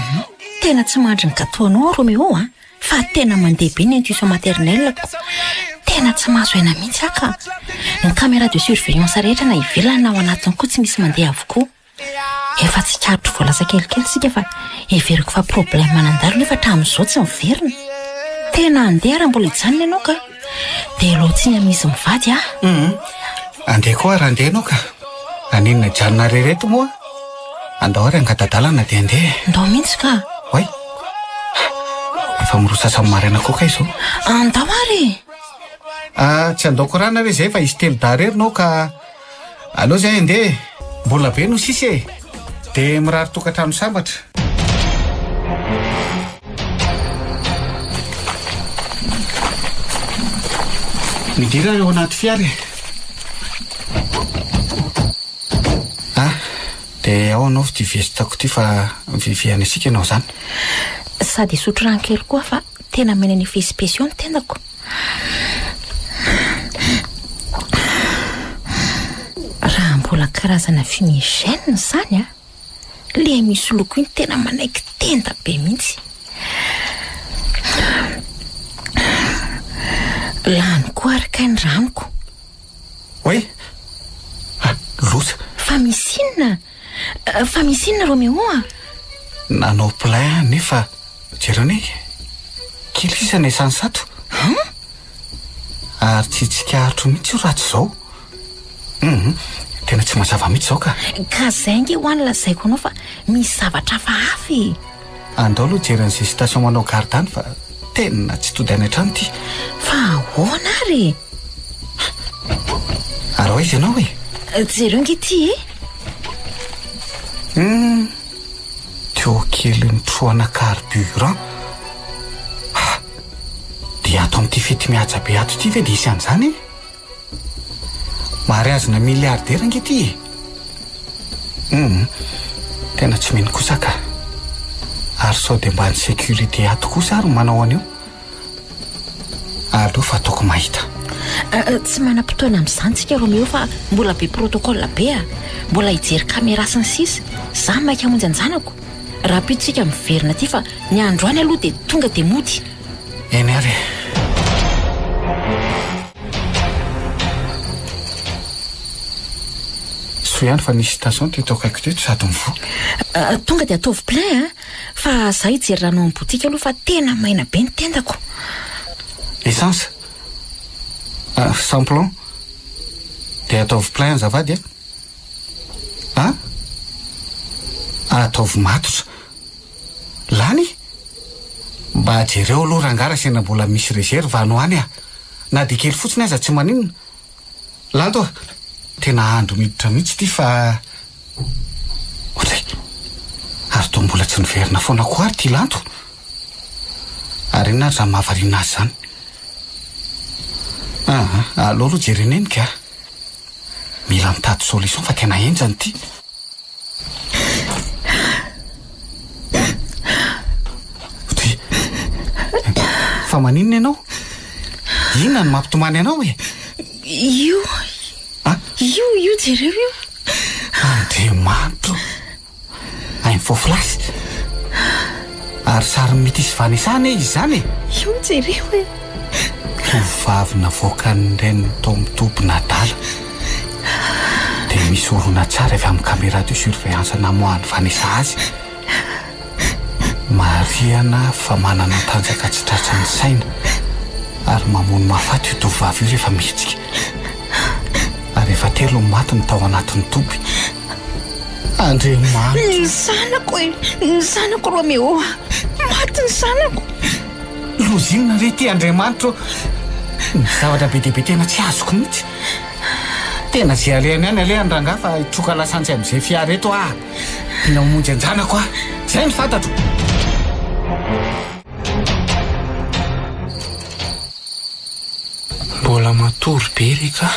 Tena tsy mandry ny gâteau-nao aho Roméo a! Fa tena mandeha be ny intuition maternelle-ko. Tena tsy mahazo aina mihitsy aho ka. Ny caméra de surveillance rehetra na ivelany na ao anatiny koa tsy misy mandeha avokoa. Efa tsikaritro vao lasa kelikely isika fa heveriko fa problème nandalo nefa hatramin'izao tsy miverina. Tena handeha raha mbola hijanona ianao ka. Dia alao tsiny amin'izy mivady aho. Hum. Andeha koa ary andeha ianao ka. Haninona hijanona irery eto moa? Andao ary angata-dalana dia andeha e. Ndao mihitsy ka. Oay. Efa mirotsaka amin'ny maraina koa kay izao. Andao ary e. Ah, tsy andao korana re izay fa izy telo dahy irery nao ka. Aleo izay andeha e. Mbola be no sisa e. Dia mirary tokantrano sambatra. Midira ary ao anaty fiara e. Ah, dia ao anaovy ity veste-ko ity fa mivihivihana isika ianao izany. Sady hisotro rano kely koa fa tena maina ny effet spéciaux ny tendako. Raha mbola karazana fumigène izany an! Le misy loko iny tena manaiky tenda be mihitsy. Lany koa ary kay ny ranoko. Oay! Ah, loza! Fa misy inona? Fa misy inona Roméo a? Nanao plein aho nefa jereo anie, kely sisa ny essence ato. Hein? Ary tsy tsikaritro mihitsy io raha tsy izao. Hum, tena tsy mazava mihitsy izao ka. Ka zay ange hoa no lazaiko anao fa misy zavatra hafahafa e. Andao aloha hijery an'izay station manao garde any fa tena tsy tody any an-trano ity. Fa ahoana ary e? Ary ho aiza ianao e? Jereo ange ity e. Hum, teo kely nitrohana carburant. Ha! Dia ato amin'ity fety mihaja be ato ity ve dia hisy an'izany e? Mariazina milliardaire ange ity e! Hum, tena tsy mino kosa ka. Ary sao dia mba ny sécurité ato kosa ary no manao an'io? Aleo fa ataoko mahita. Tsy manam-potoana amin'izany tsika Roméo fa mbola be protocole be a! Mbola hijery caméra sy ny sisa. Za maika hamonjy an-janako. Rahampitso tsika miverina aty fa ny androany aloha dia tonga dia mody. Eny ary e. Soa ihany fa nisy station teto akaiky teto sady mivoha. Tonga dia ataovy plein a! Fa za hijery rano ao amin'ny boutique aloha fa tena maina be ny tendako. Essence? Sans plomb? Dia ataovy plein azafady a! A? Ataovy matotra. Lany? Mba jereo aloha rangahy raha sendra mbola misy réserve any ho any a! Na dia kely fotsiny aza tsy maninona. Lanto a! Tena andro miditra mihitsy ity fa. Ohatray! Ary toa mbola tsy niverina foana koa ary ity Lanto? Ary inona ary izany mahavariana azy izany? Aa, aleo aloha jerena eny ka! Mila mitady solution fa tena henjana ity. Ty. Fa maninona ianao? Inona no mampitomany anao e? Io. Ah? Io, io jereo io. Andriamanitro. Info flash. Ary sarin'i Mitis Vanessa anie izy izany e! Io jereo e! Tovovavy navoakan'ny reniny tao amin'ny toby nadala. Dia misy horonantsary avy amin'ny caméra de surveillance namoahan'i Vanessa azy. Marihana fa manana tanjaka tsy tratran'ny saina ary mamono mahafaty io tovovavy io rehefa mihetsika. Ary efa telo ny maty ny tao anatin'ny toby. Andriamanitra. Ny zanako e! Ny zanako Roméo a! Maty ny zanako! Loza inona re ity Andriamanitra ô! Misy zavatra be dia be tena tsy azoko mihitsy. Tena izay alehany any alehany rangahy fa hitroka lasantsy amin'izay fiara eto aho. Mila mamonjy an-janako aho. Izay no fantatro. Mbola matory be re ka.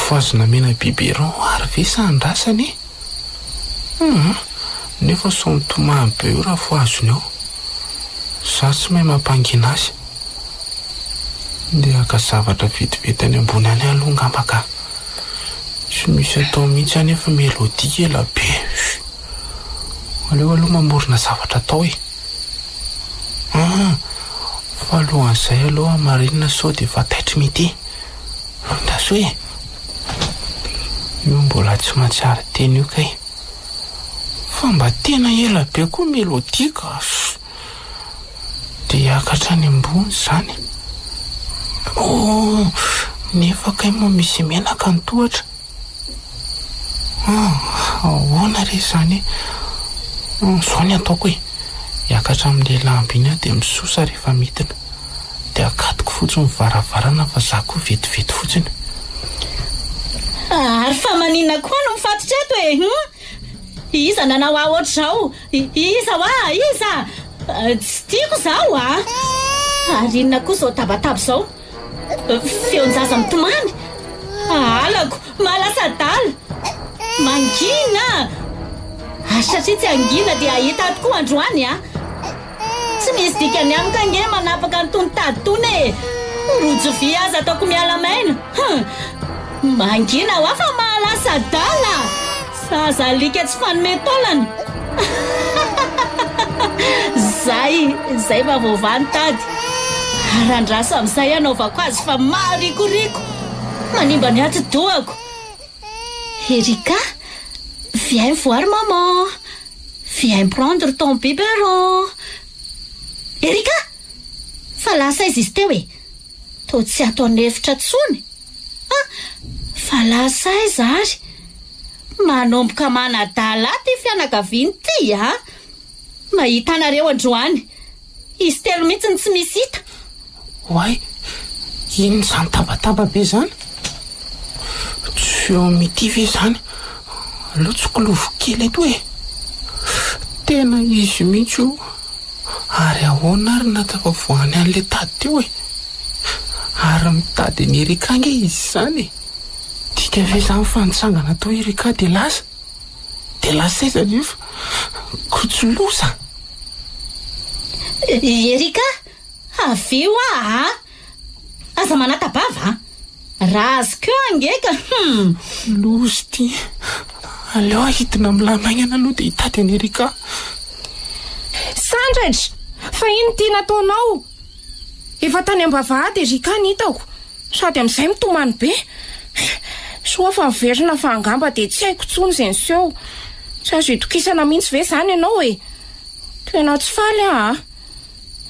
Voazona mena biberon ary ve sa andrasana e? Hum, nefa sao mitomany be eo raha voazona eo. Za tsy mahay mampangina azy. Ndeha haka zavatra vetivety any ambony any aloha angamba ka. Tsy misy atao mihitsy anefa Melody ela be. Aleo aloha mamorona zavatra atao e. Ah, fa alohan'izay aloha hamarinina sao dia efa taitry midi. Andraso e! Io mbola tsy mahatsiaro tena io kay. Fa mba tena ela be koa Melody ka. Dia hiakatra any ambony izany. Oh, nefa kay moa misy menaka ny tohatra. Ah, ahoana re izany e? Izao ny ataoko e. Hiakatra amin'ilay lamba iny aho dia misosa rehefa midina. Dia akatoko fotsiny ny varavarana fa za koa vetivety fotsiny. Ary fa maninona koa no mifatotra eto e? Hum? Iza nanao ahy ohatr'izao? Iza hoa? Iza? Tsy tiako izaho a! Ary inona koa izao tabataba izao? Feon-jaza mitomany? Halako! Mahalasa adala! Mangina! Ary satria tsy hangina dia hahita ahy tokoa androany a! Tsy misy dikany amiko ange manapaka an'itony tady itony e! Rojo vy aza ataoko miala maina! Hum! Mangina hoa fa mahalasa adala! Zaza alika tsy fanome taolana! Zay! Zay fa voavaha ny tady! Ary andraso amin'izay hanaovako azy fa maharikoriko! Manimba ny atidohako! Erika, viens voir maman! Viens prendre ton biberon! Erika! Fa lasa aiza izy teo e? Toa tsy ato an'efitra intsony? Ah! Fa lasa aiza ary? Manomboka manadala ahy ity fianakaviana ity a! Mahita anareo androany. Izy telo mihitsy no tsy misy hita. Oay! Inona izany tabataba be izany? Tsy feo mitia ve izany? Aleo tsikiloviko kely eto e! Tena izy mihitsy io! Ary ahoana ary nahatafavoahany an'ilay tady teo e? Ary mitady an'i Erika ange izy izany e! Midika ve izany fa nitsangana tao Erika dia lasa? Dia lasa aiza anefa? Ko tsy loza! Erika! Avia hoa a! Aza manata-bava a! Raha azoko eo ange ka hum! Loza ity. Aleo aho hidina milamy haingana aloha dia hitady an'i Erika. Sandratra! Fa inona ity nataonao? Efa tany am-bavahady Erika no hitako. Sady amin'izay mitomany be. Soa fa niverina fa angamba dia tsy haiko intsony izay niseho. Tsy azo itokisana mihitsy ve izany ianao e? Tena tsy faly aho a!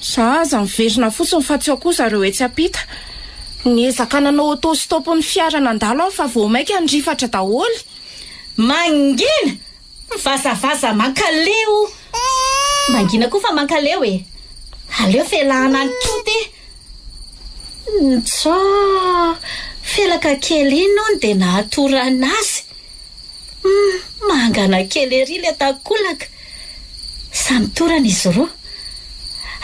Za aza miverina fotsiny fa tsy ao koa zareo etsy ampita. Niezaka nanao auto stop ny fiara nandalo aho fa vao maika nirifatra daholo. Mangina! Mivazavaza mankaleo! Mangina koa fa mankaleo e! Aleo felahana any koa ty! Ntsôh! Felaka kely iny hono dia nahatorana azy! Humm! Mangana kely ery ilay takolaka! Samy torana izy roa.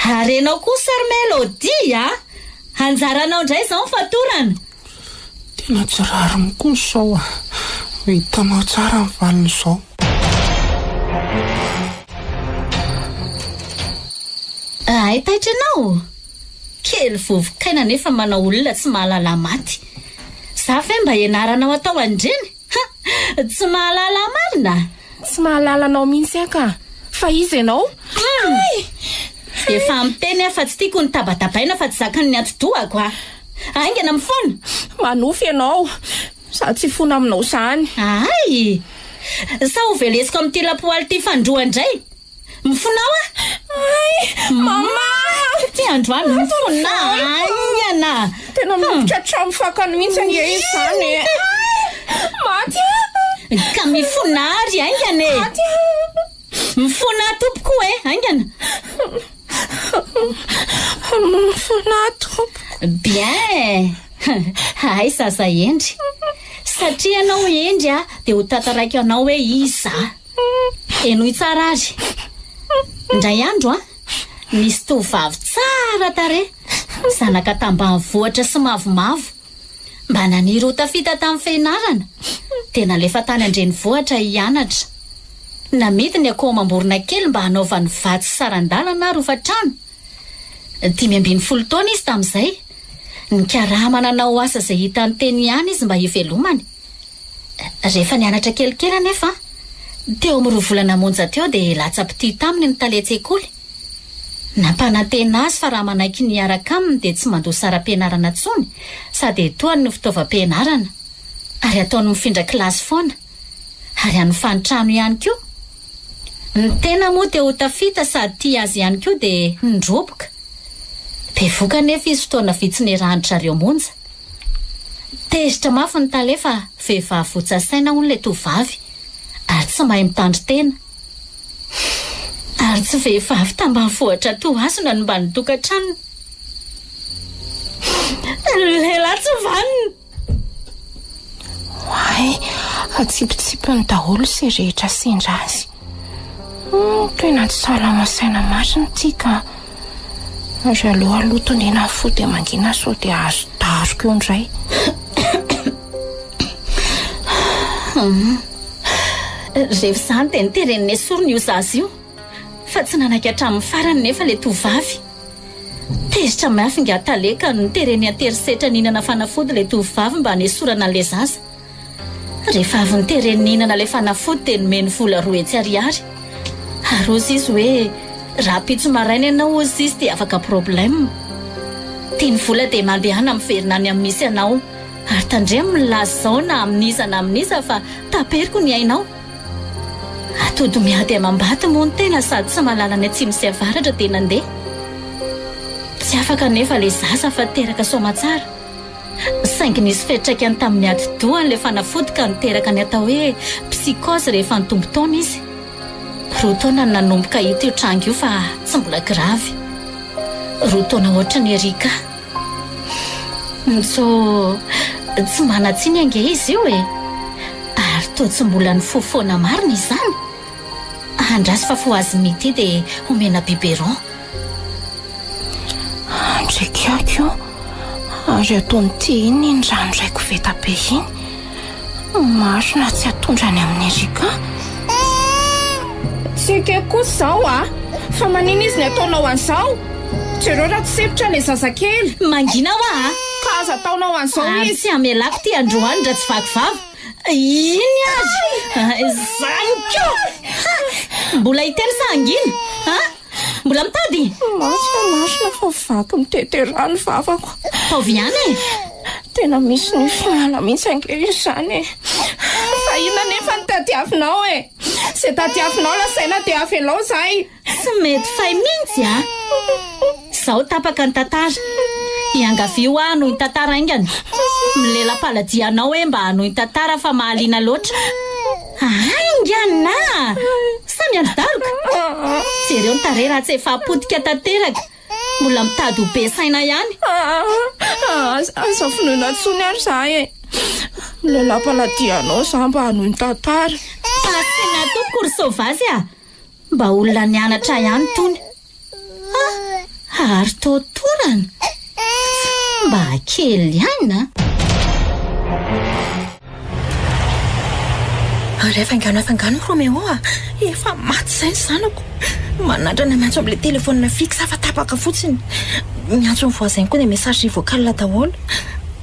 Ary enao kosa ry Melody a! Anjaranao indray izao ny fatorana! Tena tsy rariny koa izao a! Ho hitanao tsara ny valin'izao. Hay taitra ianao? Kely vovokaina nefa manao olona tsy mahalala maty. Za ve mba ianaranao atao an'ireny? Ha! Tsy mahalala ahy marina? Tsy mahalala anao mihitsy aho ka! Fa iza ianao? Hay! Efa miteny aho fa tsy tiako ny tabatabaina fa tsy zakan'ny atidohako a! Haingana mifona! Manofy ianao! Za tsy hifona aminao izany! Hay! Sa ho velesiko amin'ity lapoaly ity fandroa indray? Mifona aho a! Hay! Mama! Ty androany mifona haingana! Tena miditra hatramin'ny fakany mihitsy ange izy izany e! Maty aho! Ka mifona ary haingana e! Maty aho! Mifona tompoko e! Haingana! Mifona tompoko! Bien! Hay zaza hendry! Satria ianao hendry a, dia ho tantaraiko anao hoe iza aho. Henoy tsara ary. Indray andro an, nisy tovovavy tsara tarehy, zanaka tambanivohitra sy mavomavo. Mba naniry ho tafita tamin'ny fianarana, dia nalefa tany an-drenivohitra hianatra. Namidy ny akoho amam-borona kely mba hanaovany vatsy sy saran-dalana ary hofantrano. 15 taona izy tamin'izay. Nikarama nanao asa izay hitany teny ihany izy mba hivelomany. Rehefa nianatra kelikely anefa, teo amin'ny roa volana monja teo dia latsa-pitia taminy ny talen-tsekoly. Nampanantena azy fa raha manaiky ny hiaraka aminy dia tsy mandoa saram-pianarana intsony sady etoany ny fitaovam-pianarana ary ataony mifindra kilasy foana ary hanofany trano ihany koa. Ny tena moa te ho tafita sady tia azy ihany koa dia nidroboka. Bevoka anefa izy fotoana vitsy niarahan-dry zareo monja. Tezitra mafy ny tale fa vehivavy votsa saina hono ilay tovovavy ary tsy mahay mitandrin-tena. Ary tsy vehivavy tambanivohitra toa azy no hanimba ny tokantranony. Lehilahy tsy vanona! Oay, atsipitsipiny daholo izay rehetra sendra azy. Hum, tena tsy salama saina marina ity ka. Ary aleo aloha tonena ny fo dia mangina sao dia azo daroka eo indray. Hum. Rehefa izany dia notereny nesorina io zaza io. Fa tsy nanaiky hatramin'ny farany nefa ilay tovovavy. Tezitra mafy ingahy tale ka notereny an-terisetra nihinana fanafody ilay tovovavy mba hanesorana an'ilay zaza. Rehefa avy notereny nihinana ilay fanafody dia nomeny vola 200 ariary. Ary hozy izy hoe rahampitso maraina ianao hozy izy dia afaka problème. Tia ny vola dia mandehana miverina any amin'ny misy anao. Ary tandremo milaza izao na amin'iza na amin'iza fa taperiko ny ainao. Atody miady amam-bato moa ny tena sady tsy mahalala ny atsimo sy avaratra dia nandeha. Tsy afaka anefa ilay zaza fa teraka soamatsara. Saingy nisy fiantraikany tamin'ny atidohany ilay fanafody ka niteraka ny atao hoe psychose rehefa nitombo taona izy. Roa taona no nanomboka hita io tranga io fa tsy mbola gravy. Roa taona ohatry ny Erika. Ntsô, tsy manan-tsiny ange izy io e! Ary toa tsy mbola nifoha foana marina izany? Andraso fa fohaziny ity dia homena biberon. Andriakiako io, ary ataon'ity inona iny rano iray koveta be iny? Marina tsy hatondra any amin'i Erika. Tsy ekeko kosa izao a! Fa manina izy ny ataonao an'izao? Jereo raha tsy sempotra ilay zazakely. Mangina hoa a! Ka aza ataonao an'izao Ary izy. tsy hamelako ity androany raha tsy vaky vava. Iny ary! Izany koa! Ha! Mbola hiteny sa hangina? Ha? Mbola mitady? Masina masina fa vaky mitete rà ny vavako. Ataovy ihany e! Tena misy nify miala mihitsy ange izany e! Fa inona anefa no tadiavinao e? Izay tadiavinao lazaina dia avelao izahay. Tsy mety fay mihitsy a! Izao tapaka ny tantara. Iangavio aho hanohy ny tantara haingana. Milela-paladia anao hoe mba hanohy ny tantara fa mahaliana loatra. Haingana! Sa miandry daroka? Jereo ny tarehy raha tsy efa potika tanteraka. Mbola mitady ho be saina ihany. Aza vonoina intsony ary izahay e! Milela-paladia anao izaho mba hanohy ny tantara. Pasina tompoko ry Saovazy a! Mba olona nianatra ihany itony. Ah, ary toa torana. Mba kely aina. Ary hafaingano hafaingano Roméo a! Efa maty izay ny zanako. Manandrana miantso amin'ilay téléphone fixe fa tapaka fotsiny. Miantso ny voisin koa dia messagerie vocale daholo.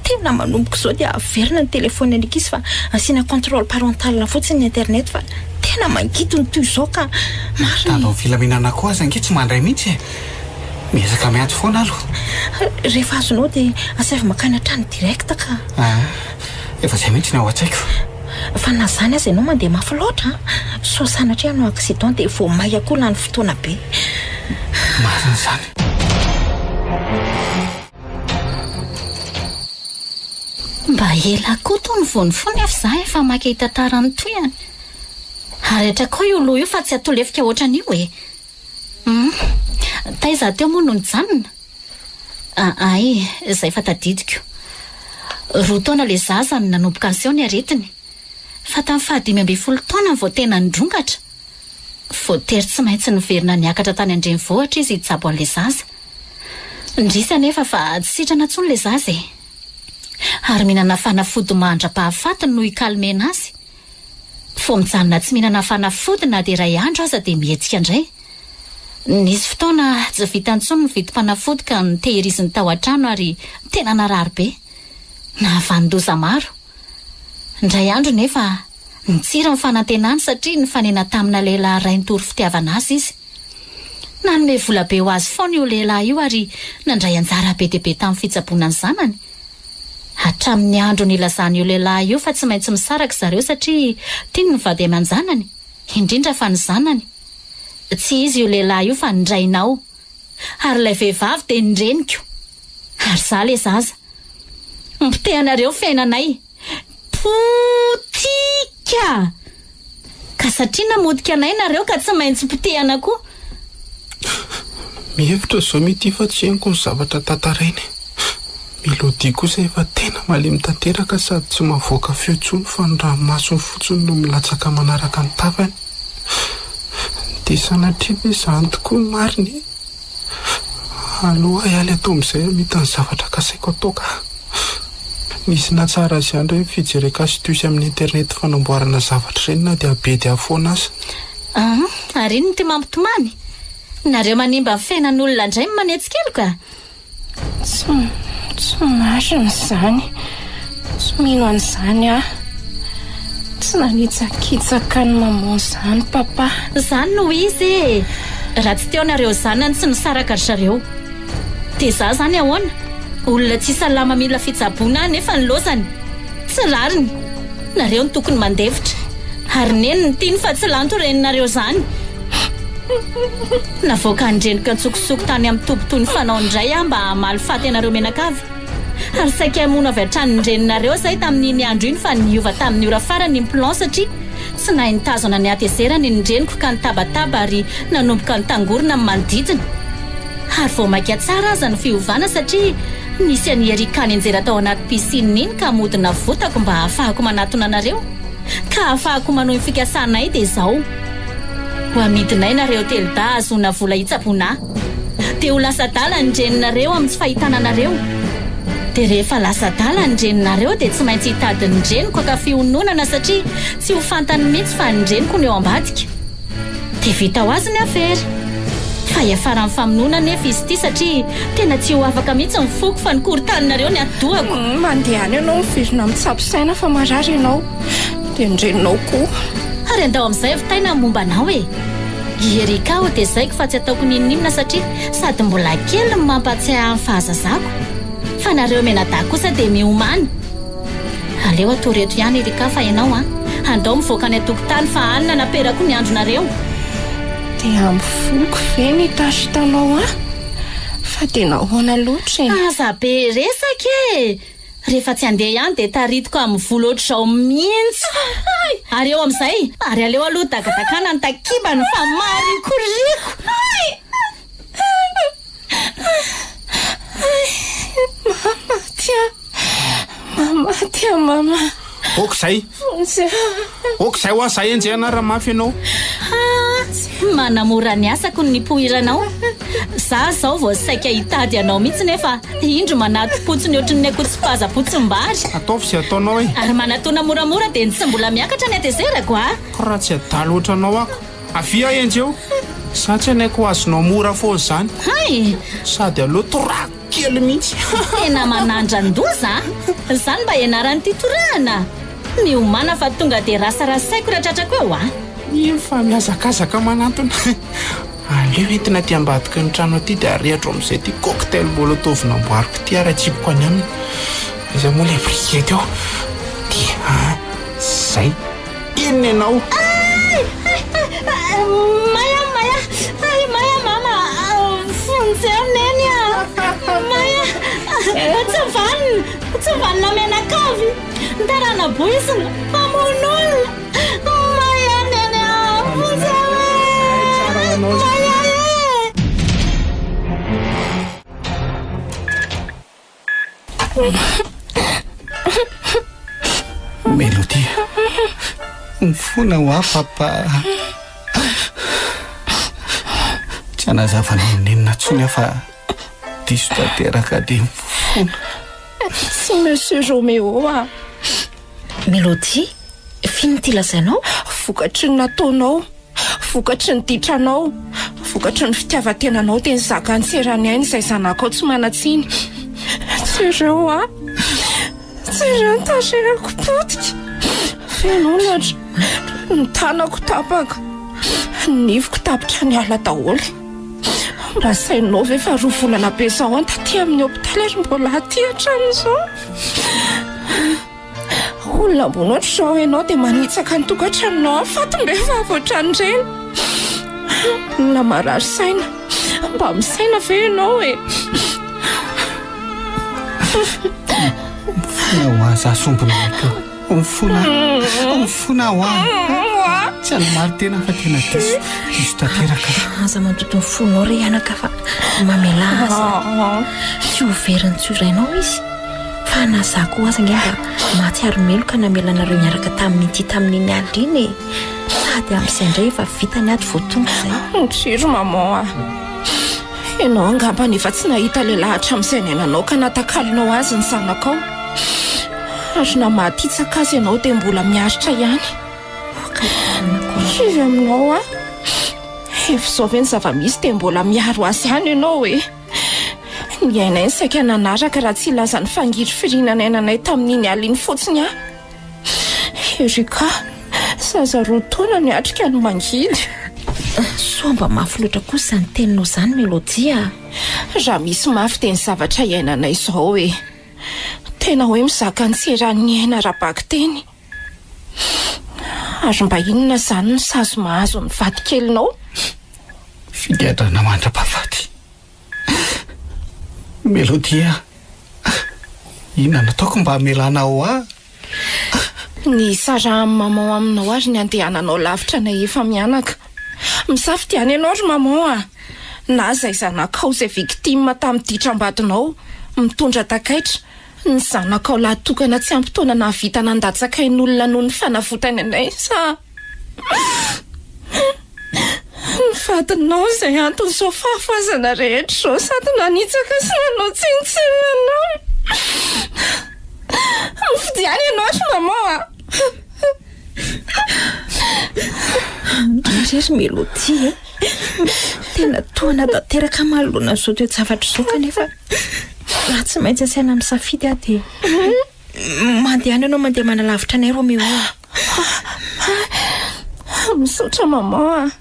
Tena manomboka izao dia averina ny téléphone ny ankizy fa asiana contrôle parental fotsiny ny internet fa tena mangidy ny toy izao ka! Marina e! Mitandro ny filaminana koa aza ange tsy mandray mihitsy e! Miezaka miantso foana aloha. Rehefa azonao dia asaivo mankany an-trano direct ka! Ah, efa izay mihitsy ny ao an-tsaiko. Fa na izany aza ianao mandeha mafy loatra an! Sao sanatria hanao accident dia vao maika koa lany fotoana be. Marina izany. Mba ela koa tony vao nifoha nefa za efa maika hitantara ny tohiny. Haratra koa io loha io fa tsy atolefika ohatran'io e. Hum, taiza teo moa no nijanona? Hay, izay fa tadidiko. Roa taona ilay zaza no nanomboka niseho ny aretiny. Fa tamin'ny faha 15 taonany vao tena nirongatra. Voatery tsy maintsy niverina niakatra tany an-drenivohitra izy hitsabo an'ilay zaza. Indrisy anefa fa tsy sitrana intsony ilay zaza e. Ary mihinana fanafody mandra-pahafatiny no hikalmena azy. Vao mijanona tsy mihinana fanafody na dia iray andro aza dia mihetsika indray. Nisy fotoana tsy vita intsony ny vidim-panafody ka notehiriziny tao an-trano ary tena narary be. Nahavanon-doza maro. Indray andro nefa nitsiry ny fanantenany satria nifanena tamina lehilahy iray nitory fitiavana azy izy. Nanome vola be ho azy foana io lehilahy io ary nandray anjara be dia be tamin'ny fitsaboana ny zanany. Hatramin'ny andro nilazan'io lehilahy io fa tsy maintsy misaraka zareo satria tiany ny vady aman-janany, indrindra fa ny zanany. Tsy izy io lehilahy io fa ny rainao. Ary ilay vehivavy dia ny reniko. Ary za le zaza. Mpotehanareo fiainanay. Potika! Ka satria namotika anay nareo ka tsy maintsy potehana koa. Mihevitra zao Mitia fa tsy henoko ny zavatra tantarainy. Melodie kosa efa tena malemy tanteraka sady tsy mahavoaka feo intsony fa ny ranomasony fotsiny no milatsaka manaraka ny tavany. Dia sanatria ve izany tokoa no marina e? Aleo ahy hiala eto amin'izay hamita ny zavatra kasaiko atao ka. Nisy nahatsara azy ihany ireny fijereko astuce amin'ny internet fanamboarana zavatra ireny na dia abedy ahy foana aza. An, ary inona ity mampitomany? Nareo manimba ny fiainan'olona indray no manetsi-keloka? Tsy, tsy marina izany. Tsy mino an'izany aho. Tsy nanitsakitsaka an'i maman izany papa. Izany no izy e! Raha tsy teo nareo zanany tsy nisaraka ry zareo. Dia za zany ahoana? Olona tsy salama mila fitsaboana aho nefa nilaozany. Tsy rariny. Nareo no tokony mandefitra. Ary neny no tiany fa tsy lanto reninareo izany. Navoakan'ny reniko antsokosoko tany amin'ny toby toy ny fanaony indray aho mba hamaly faty anareo mianakavy. Ary saika hamono avy hatrany ny reninareo izahay tamin'iny andro iny fa niova tamin'ny ora farany ny plan satria tsy nahay nitazona ny hatezerany ny reniko ka nitabataba ary nanomboka nitangorona ny manodidina. Ary vao mainka tsara aza ny fiovana satria nisy an'i Erika nianjera tao anaty piscine iny ka mody navotako mba hahafahako manatona anareo. Ka hahafahako manohy ny fikasanay dia izao. Ho amidinay nareo telodahy hahazoana vola hitsaboana ahy. Dia ho lasa adala ny reninareo amin'ny tsy fahitana anareo. Dia rehefa lasa adala ny reninareo dia tsy maintsy hitady ny reniko haka fiononana satria tsy ho fantany mihitsy fa ny reniko no eo ambadika. Dia vita ho azy ny afera. Fa hiafaran'ny famonoana anefa izy ity satria tena tsy ho afaka mihitsy ny foko fa nikorontaninareo ny atidohako. Mandehana ianao miverina mitsabo saina fa marary ianao. Dia ny reninao koa. Ary andao amin'izay vitaina ny momba anao e! I Erika aho tezaiko fa tsy ataoko n'inon'inona satria sady mbola kely no mampahatsiahy ahy ny fahazazako. Fa nareo mianadahy kosa dia miomàna. Aleo atory eto ihany Erika fa ianao an! Andao mivoaka any an-tokotany fa any nanaperako ny andronareo. Dia amin'ny foko ve ny hitaritanao ahy? Fa dia nahoana loatra e? Aza be resaka e! Rehefa tsy handeha ihany dia taritiko amin'ny volo ohatr'izao mihitsy. Ary eo amin'izay, ary aleo aloha dakadakana ny takibany fa marikoriko. Mama tia, mama tia mama. Ok izay. Vonjeo. Ok izay hoa zay enjehina raha mafy ianao. Haa, manamora ny asako ny nipoiranao. Za zao vao saika hitady anao mihitsy nefa indro manato-potsiny ohatrin'ny akoho tsipaza-potsim-bary. Ataovy izay ataonao e. Ary manatona moramora dia ny tsy mbola miakatra ny hatezerako a. Ko raha tsy adala ohatranao ako. Avia enjeo. Za tsy hanaiky ho azonao mora foana izany. Hay! Sady aleo torahako kely mihitsy. Tena manandran-doza a! Izany mba ianaran'ity torahana? Miomàna fa tonga dia rasarasaiko raha tratrako eo a! Iny fa mihazakazaka manantona. Aleo entina aty ambadiky ny trano aty dia arehitro amin'izay ity cocktail molotov namboariko ity ary atsipiko any aminy. Aiza moa ilay briquet teo? Ity an! Izay. Inona ianao? Ay! Ay! May aho, may aho! Ay, may aho mama! Vonjeo neny a! May aho! Tsy vanona! Tsy vanona mianakavy! Tarana-boizina! Mpamono olona! May aho neny a! Vonjeo e! May aho e! Melody, mifona ho ahy papa. Tsy hanazava n'inon'inona intsony aho fa diso tanteraka dia mifona. Tsy Monsieur Roméo ah. Melody, f'inona ity lazainao? Vokatry ny nataonao. Vokatry ny ditranao, vokatry ny fitiavan-tenanao dia nizaka an-tserany aina izay zanakao tsy manan-tsiny. Jereo ahy, jereo ny tarehiko potika, feno holatra, ny tanako tapaka, ny nifiko tapitra niala daholo. Mba sainao ve fa roa volana be izao aho taty amin'ny hopitaly ary mbola aty hatramin'izao? Olona ambony ohatr'izao ianao dia manitsaka ny tokantranonao amin'ny fatim-behivavy ohatran'ireny. Olona marary saina. Mba misaina ve ianao e? Mifona ho ahy za sombina aiko. Mifona. Mifona ho ahy. Tsy hanamari-tena fa tena diso. Diso tanteraka. Aza mandoto ny fonao re anaka fa mamelà azy. Tsy ho very ny tsy ho rainao izy. Fa na za koa aza ange mba mahatsiaro meloka namela anareo niaraka tamin'ity tamin'iny alina iny e! Sady amin'izay indray efa vita ny ady vao tonga izay. Mitsiry maman a! Ianao angambany efa tsy nahita lehilahy hatramin'izay niainanao ka natakalonao azy ny zanakao. Ary na maty hitsaka aza ianao dia mbola miaritra ihany. Kivy aminao aho. Efa izao ve ny zava-misy dia mbola miaro azy ihany ianao e? Ny ainay no saika nanaraka raha tsy hilaza ny fangirifiriana niainanay tamin'iny alina iny fotsiny aho. Erika, zaza roa taona niatrika ny mangidy. Soa mba mafy loatra kosa izany teninao izany Melody a! Raha misy mafy dia ny zavatra iainanay izao e! Tena hoe mizaka ny tsy eran'ny aina ara-bakiteny. Ary mba inona izany ny sazy mahazo ny vadikelinao? Figadrana mandra-pahafaty. Melody a! Inona no ataoko mba hamelanao ahy? Ny hisarahan'i maman aminao ary ny handehananao lavitra anay efa-mianaka. Misafidiana ianao ry maman a! Na izay zanakao izay victime tamin'ny ditram-badinao, mitondra takaitra, ny zanakao lahy tokana tsy ampy taona nahavita nandatsaka ain'olona noho ny fanavotany anay sa. Ny vadinao izay anton'izao fahafoazana rehetra izao sady nanitsaka sy nanao tsinontsinona anao. Mifidiana ianao ry maman a! Ndry ry Melody e! Tena tohana tanteraka manoloana an'izao toe-javatra izao kanefa raha tsy maintsy asaina misafidy aho dia mandehana ianao mandeha manalavitra anay Roméo a. Misaotra maman a.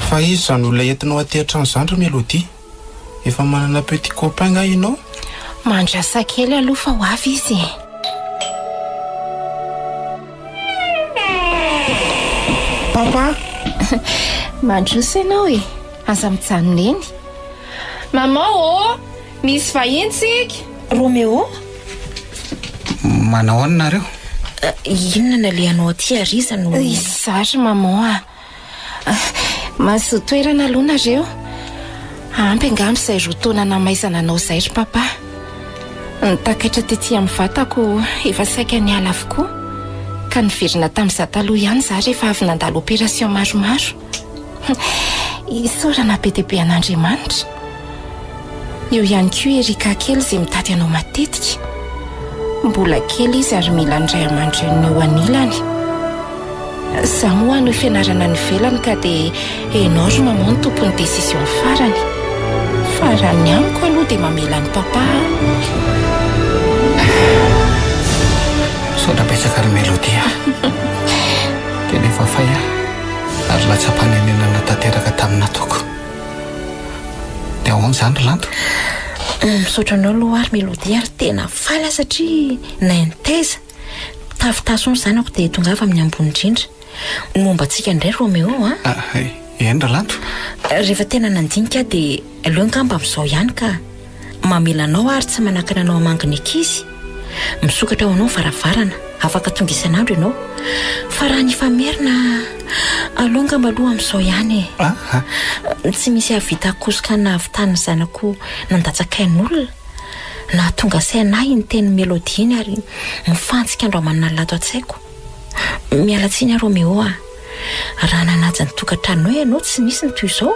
Fa iza izany olona entinao aty an-trano izany ry Mélodie? Efa manana petit copain nga ianao? Mandrasa kely aloha fa ho avy izy e. Papa! Mandroso ianao e! Aza mijanona eny. Maman ô! Misy vahiny tsika! Roméo? Manao ahoana nareo? Inona no alehanao aty ary iza no. Izaho ry maman a! Mahazoa toerana aloha nareo. Ampy angamba izay roa taona namaizana anao izay ry papa. Ny takaitra tety amin'ny vatako efa saika niala avokoa ka niverina tamin'izaho taloha ihany izaho rehefa avy nandalo opération maromaro. Isaorana be dia be an'Andriamanitra. Eo ihany koa i Erika kely izay mitady anao matetika. Mbola kely izy ary mila ny ray aman-dreniny eo anilany. Izaho moa hanohy fianarana any ivelany ka dia ianao ry maman no tompon'ny décision farany. Fa raha ny amiko aloha dia mamela an'i papa aho. Misaotra betsaka ry Melody a! Tena efa fay aho ary latsa-panenenana tanteraka tamin'ny nataoko. Dia ahoana izany ry Lanto? Misaotra anao aloha ary Melody ary tena faly aho satria nahay nitaiza. Tafitaso ny zanako dia tongava amin'ny ambony indrindra. Ny momba antsika indray Roméo a! Ah, eny ry Lanto. Rehefa tena nandinika aho dia aleo angamba amin'izao ihany ka. Mamela anao aho ary tsy manakana anao hamangy ny ankizy. Misokatra ho anao ny varavarana, afaka tonga isan'andro ianao. Fa raha ny hifamerina, aleo angamba aloha amin'izao ihany e. Tsy misy hahavita hakosoka ny nahavitan'ny zanako nandatsaka ain'olona. Nahatonga saina ahy iny tenin'i Mélodie iny ary mifantsika andro aman'alina ato an-tsaiko. Miala tsiny aho Roméo a! Raha nanaja ny tokantranonao ianao tsy nisy ny toy izao.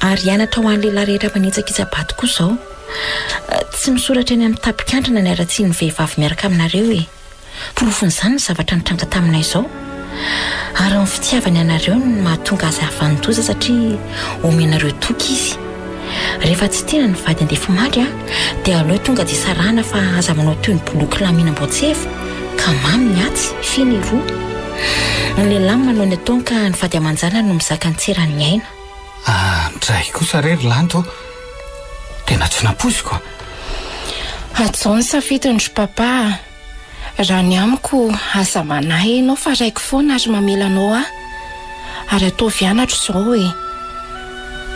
Ary hianatra ho an'ny lehilahy rehetra manitsakitsa-bady koa izao. Tsy misoratra eny amin'ny tapikandrina ny haratsian'ny vehivavy miaraka aminareo e! Porofon'izany ny zavatra nitranga taminay izao. Ary ny fitiavany anareo no mahatonga azy hahavanon-doza satria omenareo toky izy. Rehefa tsy tiana ny vady andefimandry dia aleo tonga dia sarahana fa aza manao toy ny boloky lahy mihinam-boatseva ka mamy ny atsy, fy ny eroa. Ny lehilahy no manao ny ataony ka ny vady aman-janany no mizaka ny tseran'ny aina. Andray kosa re ry Lanto ô! Tena tsy nampoiziko a! Hajao ny safidiny ry papa a! Raha ny amiko, aza manahy enao fa raiko foana ary mamela anao ahy. Ary ataovy anatra izao e.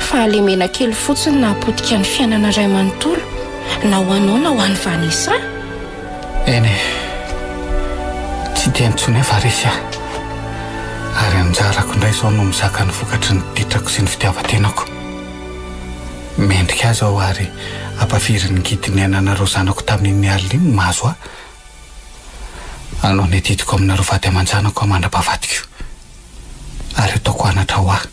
Fahalemena kely fotsiny nahapotika ny fiainana iray manontolo, na ho anao na ho an'i Vanessa. Eny e. Tsy tia intsony aho fa resy aho. Ary anjarako indray izao no mizaka ny vokatry ny ditrako sy ny fitiavan-tenako. Mendrika ahy izao ary ampafirin'ny ngidy niainanareo zanako tamin'iny alina iny ny mahazo ahy. Hanao ny adidiko aminareo vady aman-janako aho mandra-pahafatiko. Ary ataoko anatra ho ahy.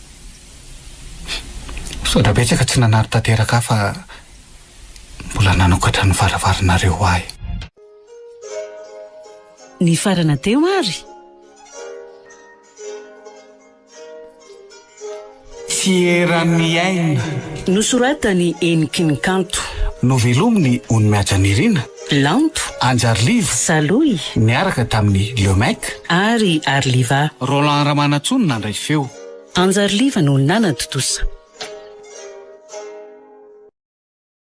Misaotra betsaka tsy nanary tanteraka ahy fa mbola nanokatra ny varavaranareo ho ahy. Nifarana teo ary. Tsy eran'ny aina. Nosoratan'i Heniky ny Kanto. Novelomin'i Ony Nirina. Lanto. Anjariliva. Salohy. Niaraka tamin'i Le Mec. Ary Arliva. Roland Ramanantsoa no nandray feo. Anjariliva no nanatontosa.